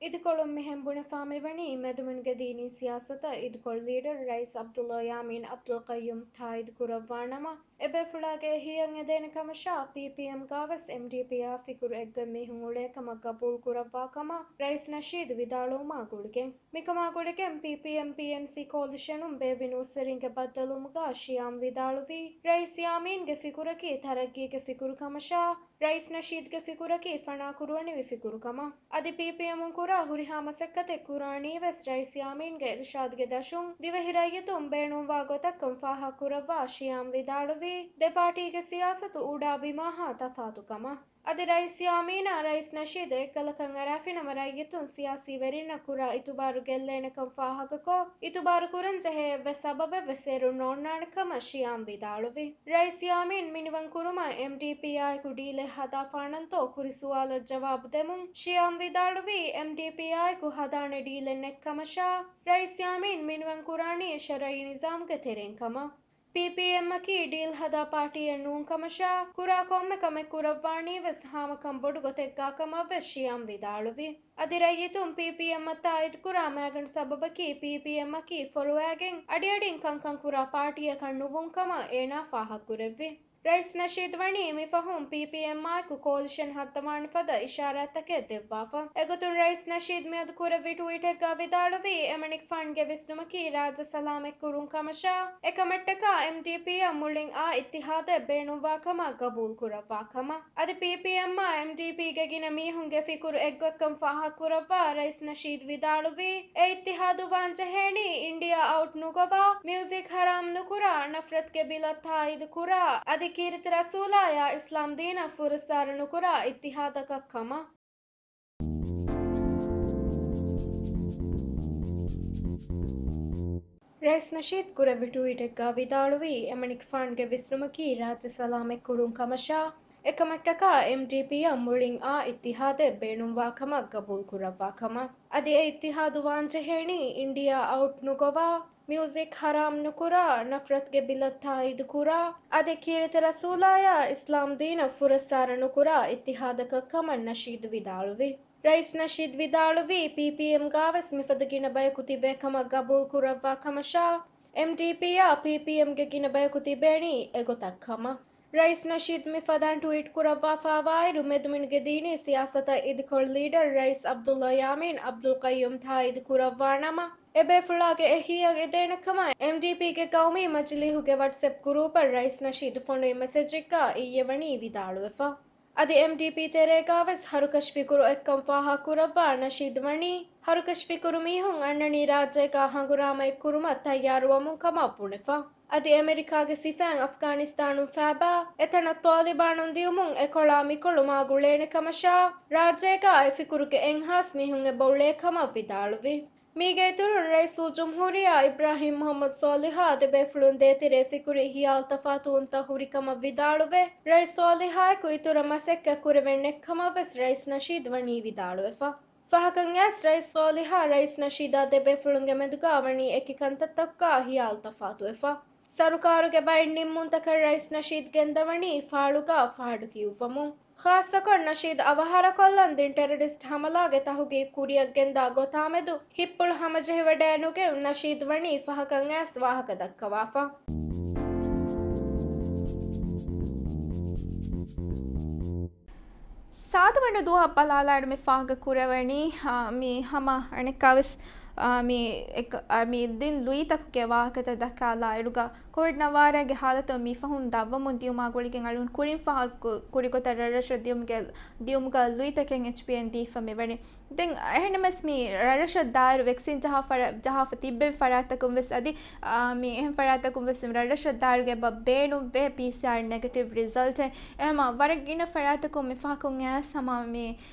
އިދިކޮޅުން މިހެން ބުނެފާ މިވަނީ މެދުމިނުގެ ދީނީ ސިޔާސަތަށް އިދިކޮޅު ލީޑަރު ރައީސް ޢަބްދުﷲ ޔާމީން ޢަބްދުލް ޤައްޔޫމް ތާއީދު ކުރައްވާނަމަ، އެބޭފުޅާގެ އެހީއަށް އެދޭނެ ކަމަށާ ޕީޕީއެމްގާވެސް އެމްޑީޕީއާ ފިކުރު އެއްގޮތް މީހުން އުޅޭ ކަމަށް ގަބޫލު ކުރައްވާ ކަމަށް ރައީސް ނަޝީދު ވިދާޅުވުމާ ގުޅިގެން. މިކަމާ ގުޅިގެން ޕީޕީއެމް ޕީއެންސީ ކޯލިޝަނުން ބޭއްވި ނޫސްވެރިންގެ ބައްދަލުވުމުގާ ޝިޔާމް ވިދާޅުވީ، ރައީސް ޔާމީންގެ ފިކުރަކީ ތަރައްގީގެ ފިކުރު ކަމަށާ، ރައީސް ނަޝީދުގެ ފިކުރަކީ ފަނާ ކުރުވަނިވި ފިކުރު ކަމަށް. އަދި ޕީޕީއެމުން ކުރާ ހުރިހާ މަސައްކަތެއް ކުރާނީ ވެސް ރައީސް ޔާމީންގެ އިރުޝާދުގެ ދަށުން ދިވެހި ރައްޔިތުން ބޭނުންވާ ގޮތަށްކަން ފާހަގަކުރައްވާ ޝިޔާމް ވިދާޅުވީ، ދެ ޕާޓީގެ ސިޔާސަތު އުޑާ ބިމާހާ ތަފާތު ކަމަށް. އަދި ރައީސް ޔާމީނާ ރައީސް ނަޝީދު އެއްކަލަކަށް އަރާފިނަމަ ރައްޔިތުން ސިޔާސީ ވެރިންނަށް ކުރާ އިތުބާރު ގެއްލޭނެކަން ފާހަގަކޮށް، އިތުބާރު ކުރަންޖެހޭ އެއްވެސް ސަބަބެއްވެސް އޭރުން ނޯންނާނެ ކަމަށް ޝިޔާމް ވިދާޅުވި. ރައީސް ޔާމީން މިނިވަން ކުރުމަށް އެމްޑީޕީއާއެކު ޑީލެއް ހަދާފާނަންތޯ ކުރި ސުވާލަށް ޖަވާބު ދެމުން ޝިޔާމް ވިދާޅުވީ، އެމްޑީޕީއާއެކު ހަދާނެ ޑީލެއް ނެތްކަމަށާ، ރައީސް ޔާމީން މިނިވަން ކުރާނީ ޝަރުއީ ނިޒާމްގެ ތެރެއިން ކަމަށް. ޕީޕީއެމްއަކީ ޑީލް ހަދާ ޕާޓީއެއް ނޫން ކަމަށާ، ކުރާ ކޮންމެ ކަމެއް ކުރައްވާނީ ވެސް ހާމަކަން ބޮޑު ގޮތެއްގާ ކަމަށްވެސް ޝިޔާމް ވިދާޅުވި. އަދި ރައްޔިތުން ޕީޕީއެމްއަށް ތާއީދުކުރާ މާގަނޑު ސަބަބަކީ ޕީޕީއެމްއަކީ ފޮރުވާގެން އަޑިއަޑިން ކަންކަން ކުރާ ޕާޓީއަކަށް ނުވުން ކަމަށް އޭނާ ފާހަގަކުރެއްވި. ރައީސް ނަޝީދު ވަނީ މިފަހުން ޕީޕީއެމްއާއެކު ކޯލިޝަން ހައްދަވާނެ ފަދަ އިޝާރާތްތަކެއް ދެއްވާފަ. އެގޮތުން ރައީސް ނަޝީދު މިއަދު ކުރެއްވި ޓުވީޓެއްގަ ވިދާޅުވީ، އެމަނިކުފާނުގެ ވިސްނުމަކީ ރާއްޖެ ސަލާމަތްކުރުން ކަމަށާ، އެކަމަށްޓަކާ އެމްޑީޕީއަށް މުޅިން އާ އިއްތިހާދެއް ބޭނުންވާ ކަމަށް ގަބޫލު ކުރައްވާ ކަމަށް. އަދި ޕީޕީއެމްއާ އެމްޑީޕީގެ ގިނަ މީހުންގެ ފިކުރު އެއްގޮތްކަން ފާހަގަކުރައްވާ ރައީސް ނަޝީދު ވިދާޅުވީ، އެ އިއްތިހާދު ވާން ޖެހޭނީ އިންޑިއާ އައުޓް ނުގޮވާ، މިއުޒިކް ހަރާމް ނުކުރާ، ނަފްރަތުގެ ބިލަށް ތާއީދު ކުރާ، އަދި ކީރިތި ރަސޫލާއާ އިސްލާމް ދީނަށް ފުރައްސާރަ ނުކުރާ އިއްތިހާދަކަށް ކަމަށް. ރައީސް ނަޝީދު ކުރެއްވި ޓުވީޓެއްގަ ވިދާޅުވީ، އެމަނިކުފާނުގެ ވިސްނުމަކީ ރާއްޖެ ސަލާމަތް ކުރުން ކަމަށާ، އެކަމަށްޓަކާ އެމްޑީޕީއަށް މުޅިން އާ އިއްތިހާދެއް ބޭނުންވާ ކަމަށް ގަބޫލު ކުރައްވާ ކަމަށް. އަދި އެ އިއްތިހާދު ވާންޖެހޭނީ އިންޑިއާ އައުޓް ނުގޮވާ، މިއުޒިކް ހަރާމް ނުކުރާ، ނަފްރަތުގެ ބިލަށް ތާއީދު ކުރާ، އަދި ކީރިތި ރަސޫލާއާ އިސްލާމް ދީނަށް ފުރައްސާރަ ނުކުރާ އިއްތިހާދަކަށް ކަމަށް ނަޝީދު ވިދާޅުވި. ރައީސް ނަޝީދު ވިދާޅުވީ، ޕީޕީއެމްގާވެސް މިފަދަ ގިނަ ބަޔަކު ތިބޭ ކަމަށް ގަބޫލު ކުރައްވާ ކަމަށާ، އެމްޑީޕީއާ ޕީޕީއެމްގެ ގިނަ ބަޔަކު ތިބޭނީ އެގޮތަށް ކަމަށް. ރައީސް ނަޝީދު މި ފަދައިން ޓުވީޓް ކުރައްވާފައިވާއިރު، މެދުމިނުގެ ދީނީ ސިޔާސަތަށް އިދިކޮޅު ލީޑަރު ރައީސް ޢަބްދުﷲ ޔާމީން ޢަބްދުލް ޤައްޔޫމް ތާއީދު ކުރައްވާ ނަމަ، އެބޭފުޅާގެ އެހީއަށް އެދޭނެ ކަމަށް އެމްޑީޕީގެ ގައުމީ މަޖިލީހުގެ ވަޓްސްއެޕް ގުރޫޕަށް ރައީސް ނަޝީދު ފޮނުވި މެސެޖެއްގަ އިއްޔެ ވަނީ ވިދާޅުވެފަ. އަދި އެމްޑީޕީ ތެރޭގަވެސް ހަރުކަށި ފިކުރު އެއްކަން ފާހަގަކުރައްވާ ނަޝީދު ވަނީ، ހަރުކަށި ފިކުރު މީހުން އަންނަނީ ރާއްޖޭގަ ހަނގުރާމައެއް ކުރުމަށް ތައްޔާރުވަމުން ކަމަށް ބުނެފަ. އަދި އެމެރިކާގެ ސިފައިން އަފްޣާނިސްތާނުން ފައިބާ އެތަނަށް ޠާލިބާނުން ދިއުމުން އެކޮޅާ މިކޮޅު މާ ގުޅޭނެ ކަމަށާ، ރާއްޖޭގަ އެ ފިކުރުގެ އެއްހާސް މީހުން އެބައުޅޭ ކަމަށް ވިދާޅުވި. މީގެ އިތުރުން ރައީސުލްޖުމްހޫރިއްޔާ އިބްރާހީމް މުޙައްމަދު ޞާލިޙާ ދެބޭފުޅުން ދޭތެރޭ ފިކުރީ ހިޔާލު ތަފާތުވުންތައް ހުރި ކަމަށް ވިދާޅުވެ، ރައީސް ޞާލިޙާއެކު އިތުރަށް މަސައްކަތް ކުރެވެން ނެތް ކަމަށް ވެސް ރައީސް ނަޝީދު ވަނީ ވިދާޅުވެފަ. ފަހަކަށް އައިސް ރައީސް ޞާލިޙާ ރައީސް ނަޝީދާ ދެބޭފުޅުންގެ މެދުގަ ވަނީ އެކި ކަންތައްތަކުގަ ހިޔާލު ތަފާތުވެފަ. ސަރުކާރުގެ ބައެއް ނިންމުންތަކަށް ރައީސް ނަޝީދު ގެންދަވަނީ ފާޅުގަ ފާޑު ކިޔުއްވަމުން. ޚާއްޞަކޮށް ނަޝީދު އަވަހާރަކޮށްލަން ދިން ޓެރަރިސްޓް ހަމަލާގެ ތަހުގީގު ކުރިއަށް ގެންދާ ގޮތާމެދު ހިތްޕުޅު ހަމަޖެހިވަޑައެއް ނުގެން ނަޝީދު ވަނީ ފަހަކަށް އައިސް ވާހަކަ ދައްކަވާފަ. ސާދަވަނަ ދުވަހަށް ބަލާލާއިރު މި ފާހަގަ ކުރެވެނީ، އާ، މި ހަމަ އަނެއްކާވެސް، އާ، މި އެކ-، އާ، މި ދިން ލުއިތަކުގެ ވާހަކަތައް ދައްކާލާއިރުގަ، ކޮވިޑް ނަވާރައިގެ ހާލަތު މި ފަހުން ދަށްވަމުން ދިޔުމާ ގުޅިގެން އަޅުގަނޑު ކުރިން ފާހަގަ ކުރި ގޮތަށް ރަށްރަށަށް ދިޔުމުގެ، ދިޔުމުގަ ލުއިތަކެއް އެޗްޕީއެން ދީފަ މިވަނީ. ދެން އެހެންނަމަވެސް މި ރަށްރަށަށް ދާއިރު ވެކްސިން ޖަހާ ފަރާ-، ޖަހާފަ ތިއްބެވި ފަރާތްތަކުން ވެސް އަދި، އާ، މި އެހެން ފަރާތްތަކުން ވެސް ރަށްރަށަށް ދާއިރުގެ ބަ-، ބޭނުންވޭ ޕީސީއާރް ނެގެޓިވް ރިޒަލްޓެއް. އެހެންމަ ވަރަށް ގިނަ ފަރާތްތަކުން މި ފަހަކުން އައިސް ހަމަ މި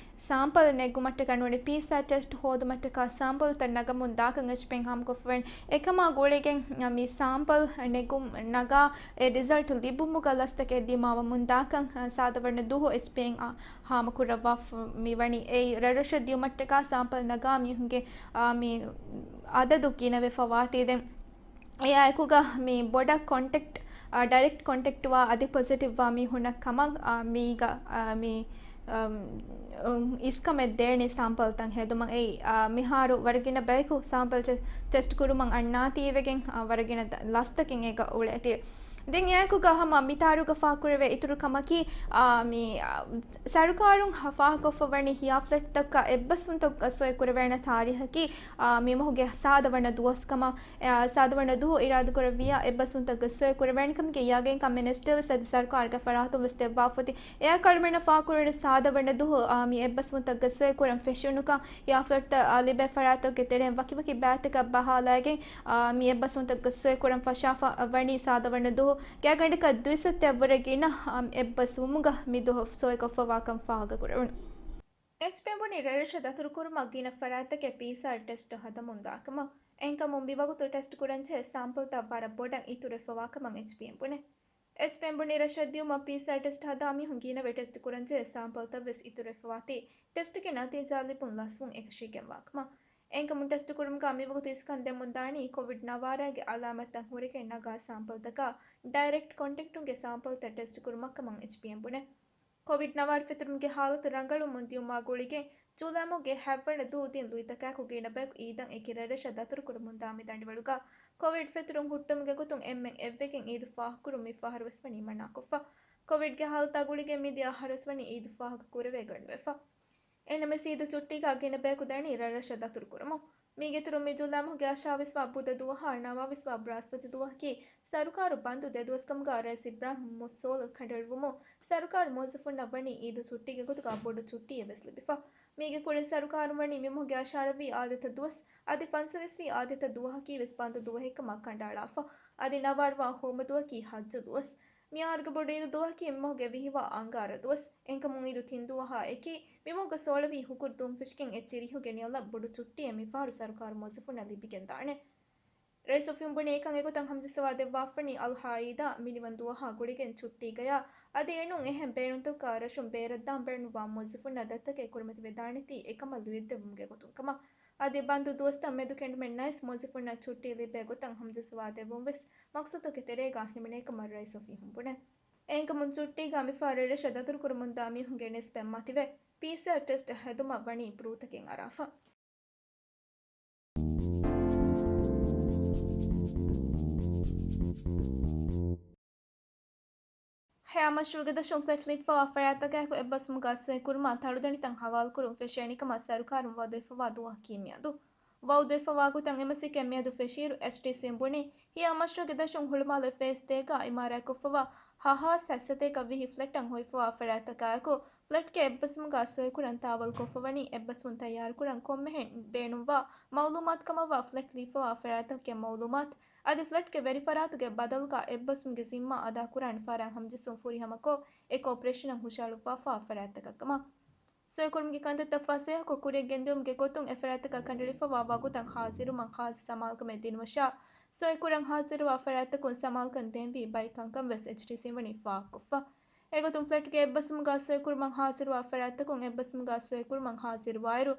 ސާމްޕަލް ނެގުމަށްޓަކާ ނޫނީ ޕީސީއާރް ޓެސްޓް ހޯދުމަށްޓަކާ ސާމްޕަލްތައް ނަގަމުން ދާކަން އެޗްޕީއެން ހާމަކޮށްފަވަން. އެކަމާ ގުޅިގެން މި ސާމްޕަލް ނެގުން ނަގާ އެ ރިޒަލްޓް ލިބުމުގަ ލަސްތަކެއް ދިމާވަމުން ދާކަން ސާދަވަނަ ދުވަހު އެޗްޕީއެން ހާމަކުރައްވާފަ މިވަނީ. އެއީ ރަށްރަށަށް ދިޔުމަށްޓަކާ ސާމްޕަލް ނަގާ މީހުންގެ، އާ، މި އަދަދު ގިނަވެފަ ވާތީ. ދެން އެއާއެކުގަ މި ބޮޑަށް ކޮންޓެކްޓް، އާ، ޑައިރެކްޓް ކޮންޓެކްޓްވާ އަދި ޕޮޒިޓިވްވާ މީހުންނަށް ކަމަށް، އާ، މީގަ، އާ، މި، އަމް، އުން، އިސްކަމެއް ދޭނެ ސާމްޕަލްތައް ހެދުމަށް. އެއީ، އާ، މިހާރު ވަރަށް ގިނަ ބަޔަކު ސާމްޕަލް ޓެ-، ޓެސްޓް ކުރުމަށް އަންނާތީވެގެން، އާ، ވަރަށް ގިނަ ދަ-، ލަސްތަކެއް އޭގަ އުޅޭތީ. ދެން އެއާއެކުގަ ހަމަ މިތާރުގަ ފާހަގަކުރެވޭ އިތުރު ކަމަކީ، އާ، މި، އާ، ސަރުކާރުން ހަ-، ފާހަގަކޮށްފަ ވަނީ ހިޔާ ފްލަޓްތަކަށް އެއްބަސްވުންތައް ސޮއި ކުރެވޭނެ ތާރީހަކީ، އާ، މި މަހުގެ ސާދަ ވަނަ ދުވަސް ކަމަށް، އާ، ސާދަ ވަނަ ދުވަހު އިރާދަކުރެއްވިއްޔާ އެއްބަސްވުންތައް ސޮއި ކުރެވޭނެ ކަމުގެ ޔަގީންކަން މިނިސްޓަރވެސް އަދި ސަރުކާރުގެ ފަރާތުން ވެސް ދެއްވާފަ އޮތީ. އެއާ ކަޅުމެންނަށް ފާހަގަކުރެވެނީ ސާދަ ވަނަ ދުވަހު، އާ، މި އެއްބަސްވުންތައް ސޮއި ކުރަން ފެށުނުކަން، ހިޔާ ފްލަޓްތައް، އާ، ލިބޭ ފަރާތްތަކުގެ ތެރެއިން ވަކިވަކި ބައިތަކަށް ބަހާލައިގެން، އާ، މި އެއްބަސްވުންތަކުގެ ސޮއި ކުރަން ފަށާފަ ވަނީ ސާދަ ވަނަ ދުވަހު ގާތްގަނޑަކަށް ދުއިސައްތައަށްވުރެ ގިނަ، އާ، އެއްބަސްވުމުގަ މި ދުވަހު ސޮއިކޮށްފަވާކަން ފާހަގަކުރެވުނު. އެޗްޕީއެމް ބުނީ ރަށްރަށަށް ދަތުރުކުރުމަށް ގިނަ ފަރާތްތަކެއް ޕީސީއާރް ޓެސްޓް ހަދަމުން ދާކަމަށް. އެހެންކަމުން މިވަގުތު ޓެސްޓް ކުރަންޖެހޭ ސާމްޕަލްތައް ވަރަށް ބޮޑަށް އިތުރުވެފަވާކަމަށް އެޗްޕީއެމް ބުނޭ. އެޗްޕީއެމް ބުނީ ރަށަށް ދިޔުމަށް ޕީސީއާރް ޓެސްޓް ހަދާ މީހުން ގިނަވެ ޓެސްޓް ކުރަންޖެހޭ ސާމްޕަލްތައްވެސް އިތުރުވެފަވާތީ، ޓެސްޓްގެ ނަތީޖާ ލިބުން ލަސްވުން އެކަށީގެންވާކަމަށް. އެހެންކަމުން ޓެސްޓް ކުރުމުގަ މިވަގުތު އިސްކަން ދެމުން ދާނީ ކޮވިޑް ނަވާރައިގެ އަލާމަތްތައް ހުރެގެން ނަގާ ސާމްޕަލްތަކާ ޑައިރެކްޓް ކޮންޓެކްޓުންގެ ސާމްޕަލްތައް ޓެސްޓް ކުރުމަށްކަމަށް އެޗްޕީއެމް ބުނޭ. ކޮވިޑް ނަވާރަ ފެތުރުމުގެ ހާލަތު ރަނގަޅުވަމުން ދިޔުމާ ގުޅިގެން، ޖޫލައި މަހުގެ ހަތްވަނަ ދުވަހު ދިން ލުއިތަކާއެކު ގިނަ ބަޔަކު އީދަށް އެކި ރަށްރަށަށް ދަތުރުކުރަމުންދާ މި ދަނޑިވަޅުގަ ކޮވިޑް ފެތުރުން ހުއްޓުމުގެ ގޮތުން އެންމެން އެއްވެގެން އީދު ފާހަގަކުރުން މި ފަހަރުވެސް ވަނީ މަނާކޮށްފަ. ކޮވިޑްގެ ހާލަތާ ގުޅިގެން މިދިޔަ އަހަރުވެސް ވަނީ އީދު ފާހަގަކުރެވޭ ގަނޑުވެފަ. އެހެންނަމަވެސް އީދު ޗުއްޓީގަ ގިނަ ބަޔަކު ދަނީ ރަށްރަށަށް ދަތުރުކުރަމުން. މީގެއިތުރުން މި ޖޫލައި މަހުގެ އަށާވީސްވާ ބުދަ ދުވަހާ ނަވާވީސްވާ ބްރާސްފަތި ދުވަހަކީ ސަރުކާރު ބަންދު ދެ ދުވަސްކަމުގަ ރައީސް އިބްރާހިމް މުއްސޯލު ކަނޑައެޅުވުމުން ސަރުކާރު މުވައްޒަފުންނަށް ވަނީ އީދު ޗުއްޓީގެ ގޮތުގަ ބޮޑު ޗުއްޓީއެއް ވެސް ލިބިފަ. މީގެ ކުރިން ސަރުކާރުން ވަނީ މި މަހުގެ އަށާރަ ވީ އާދަތަ ދުވަސް، އަދި ފަންސަވީސް ވީ އާދަތަ ދުވަހަކީ ވެސް ބަންދު ދުވަހެއްކަމަށް ކަނޑައަޅާފަ. އަދި ނަވާރަ ވާ ހޯމަ ދުވަހަކީ ހައްޖު ދުވަސް. މިއަހަރުގެ ބޮޑު އީދު ދުވަހަކީ މިމަހުގެ ވިހި ވާ އަނގާރަ ދުވަސް. އެހެންކަމުން އީދު ތިން ދުވަހާ އެކީ، މިމަހުގެ ސޯޅަވި ހުކުރު ދުންފިށިގެން އެއްތިރީހުގެ ނިޔަލަށް ބޮޑު ޗުއްޓީއެއް މިފަހަރު ސަރުކާރު މުވައްޒަފުންނަށް ލިބިގެންދާނެ. ރައީސް އޮފީހުން ބުނީ އެކަން އެގޮތަށް ހަމަޖައްސަވާ ދެއްވާފަނީ އަލްހާއީދާ މިނިވަން ދުވަހާ ގުޅިގެން ޗުއްޓީގަޔާ، އަދި އެނޫން އެހެން ބޭނުންތަކާ ރަށުން ބޭރަށްދާން ބޭނުންވާ މުވައްޒަފުންނާ ދަތިތަކެއް ކުރިމަތިވެދާނެތީ އެކަމަށް ލުޔެއްދެއްވުމުގެ ގޮތުން ކަމަށް. އަދި ބަންދު ދުވަސްތައް މެދުކެނޑުމެއް ނައިސް މުވައްޒަފުންނަށް ޗުއްޓީ ލިބޭ ގޮތަށް ހަމަޖައްސަވާ ދެއްވުން ވެސް މަގްސަދުގެ ތެރޭގަ ހިމެނޭ ކަމަށް ރައީސް އޮފީހުން ބުނޭ. އެހެންކަމުން ޗުއްޓީގަ މިފަހަރު އެރަށަށް ދަތުރުކުރަމުންދާ މީހުންގެ ނިސްބަތް މަތިވެ، ޕީސީއާރް ޓެސްޓް ހެދުމަށް ވަނީ ބްރޫތަކެއް އަރާފަ. ހަޔާ މަޝްރޫޢުގެ ދަށުން ފްލެޓް ލިބިފަވާ ފަރާތްތަކާއެކު އެއްބަސްވުމުގަ ސޮއިކުރުމަށް ތަޅުދަނޑިތައް ހަވާލުކުރުން ފެށޭނެ ކަމަށް ސަރުކާރުން ވައުދުވެފަވާ ދުވަހަކީ މިއަދު. ވައުދުވެފަވާ ގޮތަށް އެމަސައްކަތް މިއަދު ފެށިއިރު، އެޗްޑީސީން ބުނީ، ހިޔާ މަޝްރޫޢުގެ ދަށުން ހުޅުމާލޭ ފޭސް ދޭގަ އިމާރާތްކޮށްފަވާ ހަ ހާސް ހަތްސަތޭކަ ވިހި ފްލެޓްއަށް ހޮވިފަވާ ފަރާތްތަކާއެކު، ފްލެޓްގެ އެއްބަސްވުމުގަ ސޮއިކުރަން ތާވަލްކޮށްފަވަނީ އެއްބަސްވުން ތައްޔާރުކުރަން ކޮންމެހެން ބޭނުންވާ މައުލޫމާތު ކަމަށްވާ ފްލެޓް ލިބިފަވާ ފަރާތްތަކުގެ މައުލޫމާތު، އަދި ފްލެޓްގެ ވެރިފަރާތުގެ ބަދަލުގަ އެއްބަސްވުމުގެ ޒިންމާ އަދާކުރާނެ ފަހަރާ ހަމަޖެއްސުން ފުރިހަމަކޮށް، އެ ކޯޕަރޭޝަނަށް ހުށަހަޅުއްވާފަ ފަރާތްތަކަށް ކަމަށް. ސޮއިކުރުމުގެ ކަންތައްތައް ފަސޭހަކޮށް ކުރިއަށް ގެންދިއުމުގެ ގޮތުން އެފަރާތްތަކަށް ކަނޑައެޅިފަވާ ވަގުތަށް ހާޒިރުވުމަށް ޚާއްސަ ސަމާލުކަމެއް ދިނުމަށާ، ސޮއިކުރަން ހާޒިރުވާ ފަރާތްތަކުން ސަމާލުކަން ދޭންވީ ބައެއް ކަންކަން ވެސް އެޗްޑީސީން ވަނީ ފާހަގަކޮށްފަ. އެގޮތުން ފްލެޓްގެ އެއްބަސްވުމުގަ ސޮއިކުރުމަށް ހާޒިރުވާ ފަރާތްތަކުން އެއްބަސްވުމުގަ ސޮއިކުރުމަށް ހާޒިރުވާއިރު،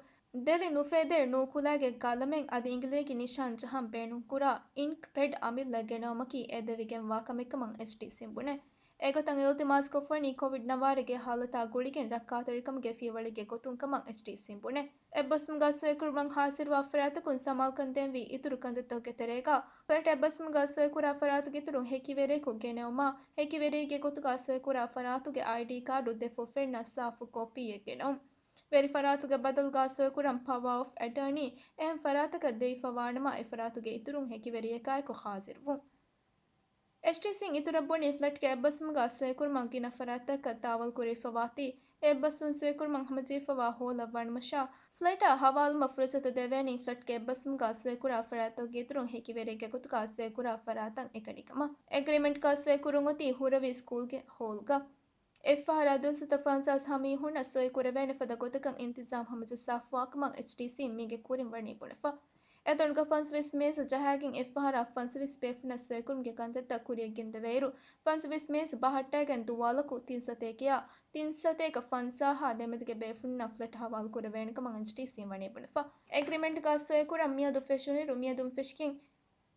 ދެލި ނުފޭދޭ ނޫކުލައިގެ ގަލަމެއް އަދި އިނގިލޭގެ ނިޝާން ޖަހަން ބޭނުންކުރާ އިންކް ޕެޑް އަމިއްލަ ގެނައުމަކީ އެދެވިގެންވާ ކަމެއް ކަމަށް އެޗްޑީސީން ބުނޭ. އެގޮތަށް އިލްތިމާސްކޮށްފަނީ ކޮވިޑް ނަވާރަގެ ހާލަތާ ގުޅިގެން ރައްކާތެރިކަމުގެ ފިޔަވަޅެއްގެ ގޮތުން ކަމަށް އެޗްޑީސީން ބުނޭ. އެއްބަސްވުމުގަ ސޮއިކުރުމަށް ހާޒިރުވާ ފަރާތަކުން ސަމާލުކަން ދޭންވީ އިތުރު ކަންތައްތަކުގެ ތެރޭގަ، ފްލެޓް އެއްބަސްވުމުގަ ސޮއިކުރާ ފަރާތުގެ އިތުރުން ހެކިވެރިޔަކު ގެނައުމާ، ހެކިވެރިއެއްގެ ގޮތުގަ ސޮއިކުރާ ފަރާތުގެ އައިޑީ ކާޑު ދެ ފޮށްފެންނަށް ސާފު ކޮޕީއެއް ގެނައުން. ވެރިފަރާތުގެ ބަދަލުގަ ސޮއިކުރަން ޕަވާ އޮފް އެޓާނީ އެހެން ފަރާތަކަށް ދެވިފަވާނަމަ، އެފަރާތުގެ އިތުރުން ހެކިވެރިޔަކާއެކު ހާޒިރުވުން. އެޗްޑީސީން އިތުރަށް ބުނީ ފްލެޓްގެ އެއްބަސްވުމުގަ ސޮއިކުރުމަށް ގިނަ ފަރާތްތަކަށް ތާވަލް ކުރެވިފަވާތީ، އެއްބަސްވުން ސޮއިކުރުމަށް ހަމަޖެހިފަވާ ހޯލަށް ވަނުމަށާ، ފްލެޓާ ހަވާލުވުމަށް ފުރުސަތު ދެވޭނީ ފްލެޓްގެ އެއްބަސްވުމުގަ ސޮއިކުރާ ފަރާތްތަކުގެ އިތުރުން ހެކިވެރިއެއްގެ ގޮތުގަ ސޮއިކުރާ ފަރާތަށް އެކަނިކަމަށް. އެގްރިމެންޓްގަ ސޮއިކުރުން އޮތީ ހުރަވީ ސްކޫލްގެ ހޯލްގަ. އެއްފަހަރާ ދުވަސްތައް ފަންސާސް ހަ މީހުންނަށް ސޮއިކުރެވޭނެ ފަދަ ގޮތަކަށް އިންތިޒާމް ހަމަޖައްސާފަވާކަމަށް އެޗްޑީސީން މީގެ ކުރިން ވަނީ ބުނެފަ. އެތަނުގަ ފަންސަވީސް މޭޒު ޖަހާގެން އެއްފަހަރާ ފަންސަވީސް ބޭފުންނަށް ސޮއިކުރުމުގެ ކަންތައްތައް ކުރިއަށް ގެންދެވޭއިރު، ފަންސަވީސް މޭޒު ބަހައްޓައިގެން ދުވާލަކު ތިން ސަތޭކަޔާ، ތިން ސަތޭކަ ފަންސާހާ ދެމެދުގެ ބޭފުންނަށް ފްލެޓް ހަވާލު ކުރެވޭނެ ކަމަށް އެޗްޑީސީން ވަނީ ބުނެފަ. އެގްރިމެންޓްގަ ސޮއިކުރަން މިއަދު ފެށުނުއިރު، މިއަދުން ފެށިގެން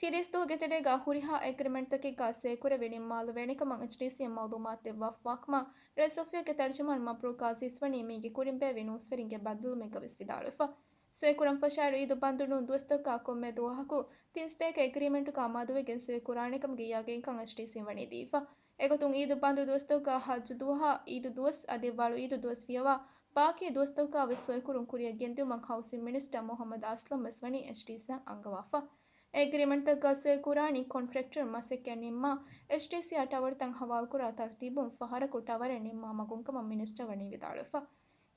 ތިރީސް ދުވަހުގެ ތެރޭގަ ހުރިހާ އެގްރިމެންޓްތަކެއްގަ ސޮއިކުރެވި ނިންމާލެވޭނެ ކަމަށް އެޗްޑީސީން މައުލޫމާތު ދެއްވާފަވާކަމަށް ރައީސް އޮފީހުގެ ތަރްޖަމާން މަބްރޫކް ގާޒީސް ވަނީ މީގެ ކުރިން ބޭއްވި ނޫސްވެރިންގެ ބައްދަލުވުމެއްގަ ވެސް ވިދާޅުވެފަ. ސޮއިކުރަން ފަށާއިރު އީދު ބަންދު ނޫން ދުވަސްތަކަށް ކޮންމެ ދުވަހަކު ތިން ސަތޭކަ އެގްރިމެންޓުގަ މަދުވެގެން ސޮއިކުރާނެ ކަމުގެ ޔަގީންކަން އެޗްޑީސީން ވަނީ ދީފަ. އެގޮތުން އީދު ބަންދު ދުވަސްތަކުގަ ހައްޖު ދުވަހާ އީދު ދުވަސް އަދި ވަޅު އީދު ދުވަސް ފިޔަވާ، ބާކީ ދުވަސްތަކުގަ ވެސް ސޮއިކުރުން ކުރިއަށް ގެންދިއުމަށް ހައުސިން މިނިސްޓަރ މުހައްމަދު އަސްލަމް ވެސް ވަނީ އެޗްޑީސީއަށް އަންގަވާފަ. އެގްރިމެންޓްތަކުގަ ސޮއިކުރާނީ ކޮންޓްރެކްޓަރުން މަސައްކަތް ނިންމާ، އެޗްޑީސީއާ ޓަވަރުތައް ހަވާލުކުރާ ތަރުތީބުން ފަހަރަކު ޓަވަރެއް ނިންމާ މަގުން ކަމަށް މިނިސްޓަރ ވަނީ ވިދާޅުވެފަ.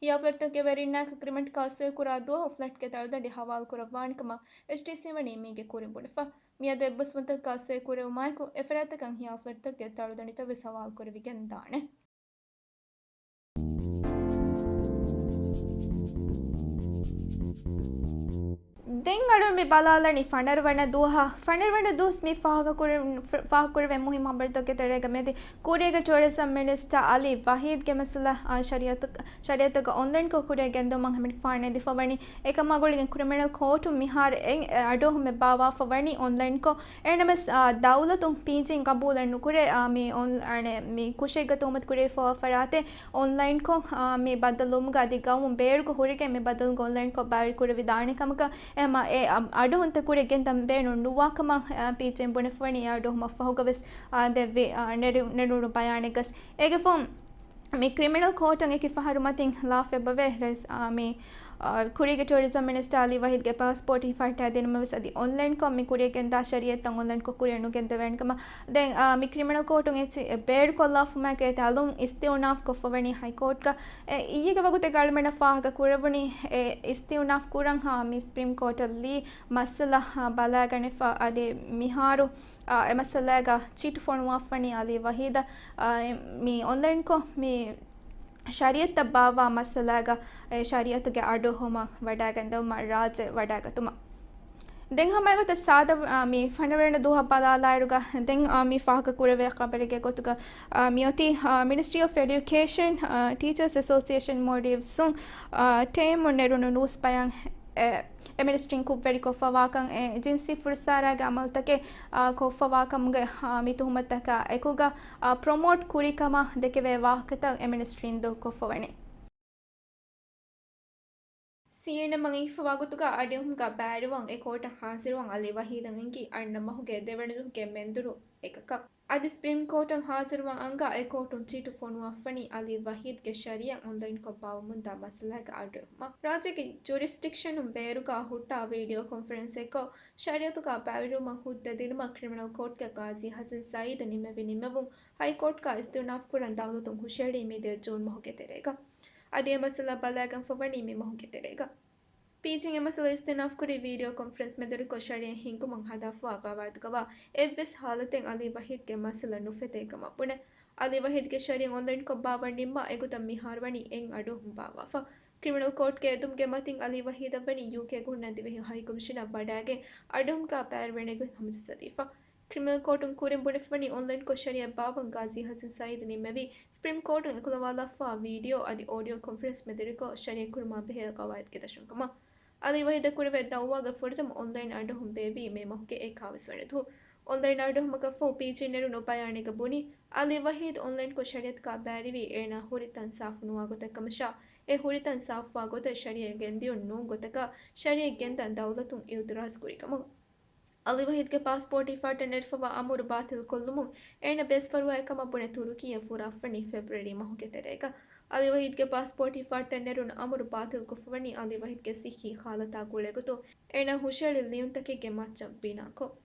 ހިޔާ ފްލެޓްތަކުގެ ވެރިންނާއެކު އެގްރިމެންޓްގަ ސޮއިކުރާ ދުވަހު ފްލެޓްގެ ތަޅުދަނޑި ހަވާލުކުރައްވާނެ ކަމަށް އެޗްޑީސީ ވަނީ މީގެ ކުރިން ބުނެފަ. މިއަދު އެއްބަސްވުންތަކަށް ސޮއިކުރެވުމާއެކު، އެފަރާތްތަކަށް ހިޔާ ފްލެޓްތަކުގެ ތަޅުދަނޑިތައް ވެސް ހަވާލުކުރެވިގެން ދާނެ. ދެން އަޅުން މި ބަލާލަނީ ފަނަރަ ވަނަ ދުވަހަށް. ފަނަރަ ވަނަ ދުވަސް މި ފާހަގަކުރެ-، ފާހަގަކުރެވޭ މުހިއްމު ހަބަރުތަކުގެ ތެރޭގަ މިއަދި ކުރީގެ ޓޫރިޒަމް މިނިސްޓަރ އަލީ ވަހީދްގެ މައްސަލަ، އާ، ޝަރީއަތު-، ޝަރީއަތުގަ އޮންލައިންކޮށް ކުރިއަށް ގެންދިއުމަށް ހަމަނިކުފާނު އެދިފަވަނީ. އެކަމާ ގުޅިގެން ކްރިމިނަލް ކޯޓުން މިހާރު އެ-، އަޑުއެހުމެއް ބާއްވާފަ ވަނީ އޮންލައިންކޮށް. އެހެންނަމަވެސް، އާ، ދައުލަތުން ޕީޖީން ގަބޫލެއް ނުކުރޭ، އާ، މި އޮން-، އަނެއް، މި ކުށެއްގަ ތުހުމަތު ކުރެވިފަވާ ފަރާތެއް އޮންލައިންކޮށް، އާ، މި ބައްދަލުވުމުގަ އަދި ގައުމުން ބޭރުގަ ހުރެގެން މި ބައްދަލު އޮންލައިންކޮށް ބައިވެރި ކުރެވިދާނެ ކަމަކަށް. އެހެންމާ އެ، އަ-، އަޑުއެހުންތައް ކުރިއަށް ގެންދަން ބޭނުން ނުވާ ކަމަށް، އާ، ޕީޖީން ބުނެފަވަނީ އެ އަޑުއެހުމަށް ފަހުގަ ވެސް، އާ، ދެއްވި، އާ، ނެރު-، ނެރުނު ބަޔާނެއްގަސް. އޭގެފުން މި ކްރިމިނަލް ކޯޓަށް އެކި ފަހަރު މަތިން ލާފަ އެބަވޭ ރައީސް، އާ، މި އާ، ކުރީގެ ޓޫރިޒަމް މިނިސްޓަރ އަލީ ވަހީދުގެ ޕާސްޕޯޓް ހިފަހައްޓާދިނުމަށް ވެސް އަދި އޮންލައިންކޮށް މި ކުރިއަށް ގެންދާ ޝަރީއަތްތައް އޮންލައިންކޮށް ކުރިއަށް ނުގެންދެވޭނެ ކަމަށް ދެން، އާ، މި ކްރިމިނަލް ކޯޓުން އެއްޗި ބޭރުކޮށް ލާފުމާއެކު އެތައް އަލުން އިސްތިއުނާފް ކޮށްފަވަނީ ހައިކޯޓްގަ. އެ، އިއްޔެގެ ވަގުތެއްގަ އަޅުމެންނަށް ފާހަގަ ކުރެވުނީ، އެ، އިސްތިއުނާފް ކުރަންހާ މި ސްޕްރީމް ކޯޓަށް ލީ މައްސަލަ، އާ، ބަލާގަނެފަ އަދި މިހާރު، އާ، އެ މައްސަލާގަ ޗިޓް ފޮނުވާފަނީ އަލީ ވަހީދަށް، އާ، އެ، މި އޮންލައިންކޮށް މި ޝަރީއަތްތައް ބާއްވާ މައްސަލާގަ އެ ޝަރީއަތުގެ އަޑުއެހުމަށް ވަޑައިގެންދެވުމަށް ރާއްޖެ ވަޑައިގަތުމަށް. ދެން ހަމައެގޮތަށް ސާދަ، އާ، މި ފަނަރަ ވަނަ ދުވަހަށް ބަލާލާއިރުގަ ދެން، އާ، މި ފާހަގަ ކުރެވޭ ޚަބަރެއްގެ ގޮތުގަ، އާ، މިއޮތީ، އާ، މިނިސްޓްރީ އޮފް އެޑިއުކޭޝަން، އާ، ޓީޗާސް އެސޯސިއޭޝަން މޯލްޑިވްސްއުން، އާ، ޓޭމުން ނެރުނު ނޫސް ބަޔާން އެ، އެ މިނިސްޓްރީން ކުށްވެރިކޮށްފަވާކަން އެ ޖިންސީ ފުރައްސާރާގެ އަމަލުތަކެއް، އާ، ކޮށްފަވާކަމުގެ، އާ، މި ތުހުމަތަކާ އެކުގަ، އާ، ޕްރޮމޯޓް ކުރި ކަމަށް ދެކެވޭ ވާހަކަތައް އެ މިނިސްޓްރީން ދޫކޮށްފަވަނީ. ސީއެންއެމް އަށް އިންފަވާ ގޮތުގަ އަޑުއެހުމުގަ ބައިވެރިވާން އެ ކޯޓަށް ހާޒިރުވާން އަލީ ވަހީދަށް އެންގި އަންނަ މަހުގެ ދެވަނަ ދުވަހުގެ މެންދުރު އެކަކަށް. އަދި ސްޕްރީމް ކޯޓަށް ހާޒިރުވާން އަންގާ އެ ކޯޓުން ޗިޓު ފޮނުވާފަނީ އަލީ ވަހީދުގެ ޝަރީއަތް އޮންލައިންކޮށް ބާއްވަމުންދާ މައްސަލާގެ އަޑުއެހުމަށް. ރާއްޖޭގެ ޖުރިސްޑިކްޝަނުން ބޭރުގަ ހުއްޓާ ވީޑިއޯ ކޮންފަރެންސެއްކޮށް، ޝަރީއަތުގަ ބައިވެރިވުމަށް ހުއްދަ ދިނުމަށް ކްރިމިނަލް ކޯޓްގެ ގާޒީ ހަސަން ސައީދު ނިމެވި ނިމެވުން ހައިކޯޓްގަ އިސްތިއުނާފް ކުރަން ދައުލަތުން ހުށައެޅީ މިދިޔަ ޖޫން މަހުގެ ތެރޭގަ. އަދި އެ މައްސަލަ ބަލައިގެންފަވަނީ މި މަހުގެ ތެރޭގަ. ޕީޖީން އެ މައްސަލަ އިސްތިއުނާފް ކުރީ ވީޑިއޯ ކޮންފަރެންސް މެދުވެރިކޮށް ޝަރީއަތް ހިންގުމަށް ހަދާފަވާ ގަވާއިދުގަވާ އެއްވެސް ހާލަތެއް އަލީ ވަހީދުގެ މައްސަލަ ނުފެތޭ ކަމަށް ބުނެ. އަލީ ވަހީދުގެ ޝަރީއަތް އޮންލައިންކޮށް ބާއްވަން ނިންމާ އެގޮތަށް މިހާރު ވަނީ އެއް އަޑުއެހުން ބާއްވާފަ. ކްރިމިނަލް ކޯޓްގެ އެދުމުގެ މަތިން އަލީ ވަހީދަށް ވަނީ ޔޫކޭ ގުންނަ ދިވެހި ހައި ކޮމިޝަނަށް ވަޑައިގެން އަޑުއެހުމުގަ ބައިވެރިވެނެގޮތް ހަމަޖައްސަދީފަ. ކްރިމިނަލް ކޯޓުން ކުރިން ބުނެފަވަނީ އޮންލައިންކޮށް ޝަރީއަތް ބާއްވަން ގާޒީ ހަސަން ސައީދު ނިންމެވީ، ސްޕްރީމް ކޯޓުން އެކުލަވާލާފަވާ ވީޑިއޯ އަދި އޯޑިއޯ ކޮންފަރެންސް މެދުވެރިކޮށް ޝަރީއަތް ކުރުމާ ބެހޭ ގަވާއިދުގެ ދަށުން ކަމަށް. އަލީ ވަހީދަށް ކުރެވޭ ދައުވާގެ ފުރަތަމަ އޮންލައިން އަޑުއެހުން ބޭއްވީ މޭ މަހުގެ އެކާވީސް ވަނަ ދުވަހު. އޮންލައިން އަޑުއެހުމަކަށްފަހު ޕީޖީ ނެރުނު ބަޔާނެއްގަ ބުނީ، އަލީ ވަހީދު އޮންލައިންކޮށް ޝަރީއަތުގަ ބައިވެރިވީ އޭނާ ހުރި ތަން ސާފު ނުވާ ގޮތަށް ކަމަށާ، އެ ހުރި ތަން ސާފުވާ ގޮތަށް ޝަރީއަތް ގެންދިޔުން ނޫން ގޮތަކަށް ޝަރީއަތް ގެންދަން ދައުލަތުން އިއުތިރާޒު ކުރި ކަމަށް. އަލީ ވަހީދުގެ ޕާސްޕޯޓް ހިފަހައްޓަން ނެރެފަވާ އަމުރު ބާތިލް ކޮށްލުމުން އޭނަ ބޭސްފަރުވާ ކަމަށް ބުނެ ތުރުކީއަށް ފުރާފަނީ ފެބްރުއަރީ މަހުގެ ތެރޭގަ. އަލީ ވަހީދުގެ ޕާސްޕޯޓް ހިފަހައްޓަން ނެރުނު އަމުރު ބާތިލް ކޮށްފަވަނީ އަލީ ވަހީދުގެ ސިއްހީ ހާލަތާ ގުޅޭގޮތުން އޭނާ ހުށައެޅި ލިޔުންތަކެއްގެ މައްޗަށް ބިނާކޮށް.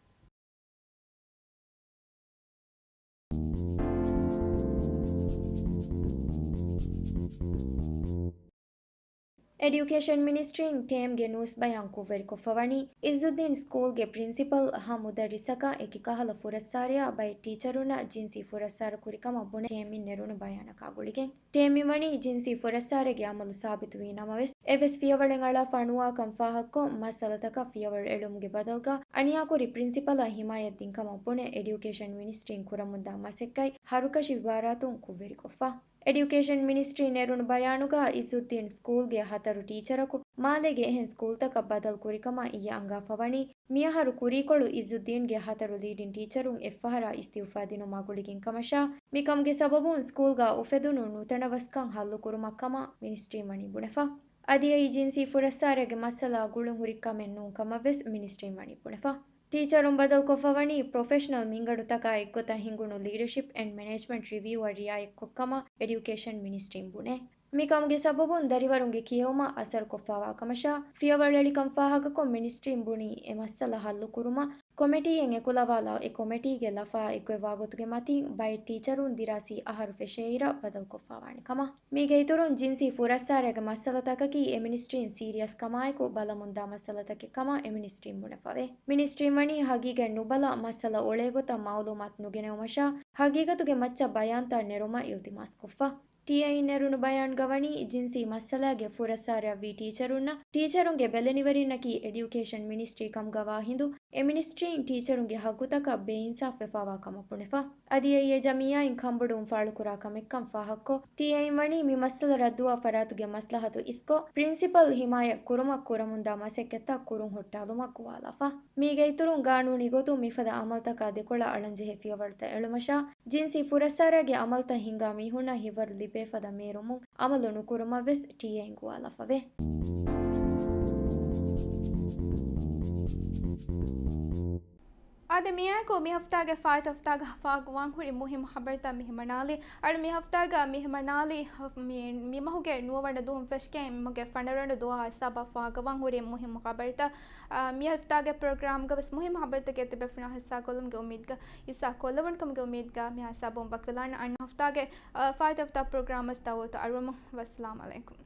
އެޑިއުކޭޝަން މިނިސްޓްރީން ޓޭމްގެ ނޫސް ބަޔާން ކުށްވެރިކޮށްފަވަނީ، އިއްޒުއްދީން ސްކޫލްގެ ޕްރިންސިޕަލް ހަ މުދައްރިސަކަށް އެކި ކަހަލަ ފުރައްސާރަޔާ ބައެއް ޓީޗަރުންނަށް ޖިންސީ ފުރައްސާރަ ކުރި ކަމަށް ބުނެ ޓޭމްއިން ނެރުނު ބަޔާނަކާ ގުޅިގެން. ޓޭމްއިން ވަނީ ޖިންސީ ފުރައްސާރަގެ އަމަލު ސާބިތުވީ ނަމަވެސް، އެއްވެސް ފިޔަވަޅެއް އަޅާފަ ނުވާކަން ފާހަގަކޮށް، މައްސަލަތަކަށް ފިޔަވަޅު އެޅުމުގެ ބަދަލުގަ އަނިޔާކުރި ޕްރިންސިޕަލަށް ހިމާޔަތް ދިން ކަމަށް ބުނެ، އެޑިއުކޭޝަން މިނިސްޓްރީން ކުރަމުންދާ މަސައްކަތް ހަރުކަށި އިބާރާތުން ކުށްވެރިކޮށްފަ. އެޑިއުކޭޝަން މިނިސްޓްރީ ނެރުނު ބަޔާނުގަ އިއްޒުއްދީން ސްކޫލްގެ ހަތަރު ޓީޗަރަކު މާލޭގެ އެހެން ސްކޫލްތަކަށް ބަދަލު ކުރިކަމަށް އިއްޔެ އަންގާފަ ވަނީ، މިއަހަރު ކުރީކޮޅު އިއްޒުއްދީންގެ ހަތަރު ލީޑިން ޓީޗަރުން އެއްފަހަރާ އިސްތިއުފާ ދިނުމާ ގުޅިގެން ކަމަށާ، މިކަމުގެ ސަބަބުން ސްކޫލްގަ އުފެދުނު ނުތަނަވަސްކަން ހައްލުކުރުމަށް ކަމަށް މިނިސްޓްރީން ވަނީ ބުނެފަ. އަދި އެއީ ޖިންސީ ފުރައްސާރައިގެ މައްސަލަ ގުޅުން ހުރި ކަމެއް ނޫން ކަމަށް ވެސް މިނިސްޓްރީން ވަނީ ބުނެފަ. ޓީޗަރުން ބަދަލުކޮށްފަވަނީ ޕްރޮފެޝަނަލް މިންގަނޑުތަކާ އެއްގޮތަށް ހިނގުނު ލީޑަޝިޕް އެންޑް މެނޭޖްމަންޓް ރިވިއުއަށް ރިއާޔަތްކޮށް ކަމަށް އެޑިއުކޭޝަން މިނިސްޓްރީން ބުނޭ. މިކަމުގެ ސަބަބުން ދަރިވަރުންގެ ކިޔެވުމަށް އަސަރުކޮށްފާވާ ކަމަށާ، ފިޔަވަޅު އެޅިކަން ފާހަގަކޮށް މިނިސްޓްރީން ބުނީ އެ މައްސަލަ ހައްލުކުރުމަށް ކޮމިޓީއެއް އެކުލަވާލާ އެ ކޮމިޓީގެ ލަފާ އެއްގޮތްވާ ގޮތުގެ މަތިން ބައެއް ޓީޗަރުން ދިރާސީ އަހަރު ފެށޭއިރަށް ބަދަލުކޮށްފާވާނެ ކަމަށް. މީގެ އިތުރުން ޖިންސީ ފުރައްސާރައިގެ މައްސަލަތަކަކީ އެ މިނިސްޓްރީން ސީރިއަސް ކަމާއެކު ބަލަމުންދާ މައްސަލަތަކެއް ކަމަށް އެ މިނިސްޓްރީން ބުނެފަވޭ. މިނިސްޓްރީން ވަނީ ހަގީގަތް ނުބަލާ މައްސަލަ އޮޅޭގޮތަށް މައުލޫމާތު ނުގެނެވުމަށާ، ހަގީގަތުގެ މައްޗަށް ބަޔާންތައް ނެރުމަށް އިލްތިމާސްކޮށްފަ. ޓީއައި ނެރުނު ބަޔާންގަ ވަނީ، ޖިންސީ މައްސަލާގެ ފުރައްސާރައަށްވީ ޓީޗަރުންނަށް، ޓީޗަރުންގެ ބެލެނިވެރިންނަކީ އެޑިއުކޭޝަން މިނިސްޓްރީ ކަމުގަވާ ހިނދު، އެ މިނިސްޓްރީން ޓީޗަރުންގެ ހައްގުތަކަށް ބޭއިންސާފްވެފާވާ ކަމަށް ބުނެފަ. އަދި އެއީ އެ ޖަމިއްޔާއިން ކަންބޮޑުވުން ފާޅުކުރާ ކަމެއްކަން ފާހަގަކޮށް، ޓީއައި ވަނީ މި މައްސަލަ ރައްދުވާ ފަރާތުގެ މަސްލަހަތު އިސްކޮށް، ޕްރިންސިޕަލް ހިމާޔަތް ކުރުމަށް ކުރަމުންދާ މަސައްކަތްތައް ކުރުން ހުއްޓާލުމަށް ގޮވާލާފަ. މީގެ އިތުރުން، ގާނޫނީ ގޮތުން މިފަދަ އަމަލުތަކާ ދެކޮޅަށް އަޅަންޖެހޭ ފިޔަވަޅުތައް އެޅުމަށާ، ޖިންސީ ފުރައްސާރައިގެ އަމަލުތައް ހިންގާ މީހުންނަށް ހިތްވަރު ލިބޭ ފަދަ މޭރުމުން އަމަލު ނުކުރުމަށް ވެސް ޓީއައިން ގޮވާލާފަވޭ. އަދި މިއާއެކު މި ހަފްތާގެ ފާއިތު ހަފްތާގަ ފާހަގަވާން ހުރި މުހިއްމު ޚަބަރުތައް މި ހިމަނާލީ. އަޅު މި ހަފްތާގަ މި ހިމަނާލީ މި، މި މަހުގެ ނުވަވަނަ ދުވަހުން ފެށިގެން މި މަހުގެ ފަނަރަވަނަ ދުވަހާ ހިސާބަށް ފާހަގަވާން ހުރި މުހިއްމު ޚަބަރުތައް. އާ، މި ހަފްތާގެ ޕްރޮގްރާމްގަ ވެސް މުހިއްމު ޚަބަރުތަކެއް ތިބޭފުޅުންނާ ހިއްސާކޮށްލުމުގެ އުއްމީދުގަ، ހިއްސާ ކޮށްލެވުނު ކަމުގެ އުއްމީދުގަ މި ހިސާބުން ވަކިވެލާނަން. އަންނަ ހަފްތާގެ، އާ، ފާއިތު ހަފްތާ ޕްރޮގްރާމަށް ދައުވަތު އަރުވަމުން. ވައްސަލާމް ޢަލައިކުމް.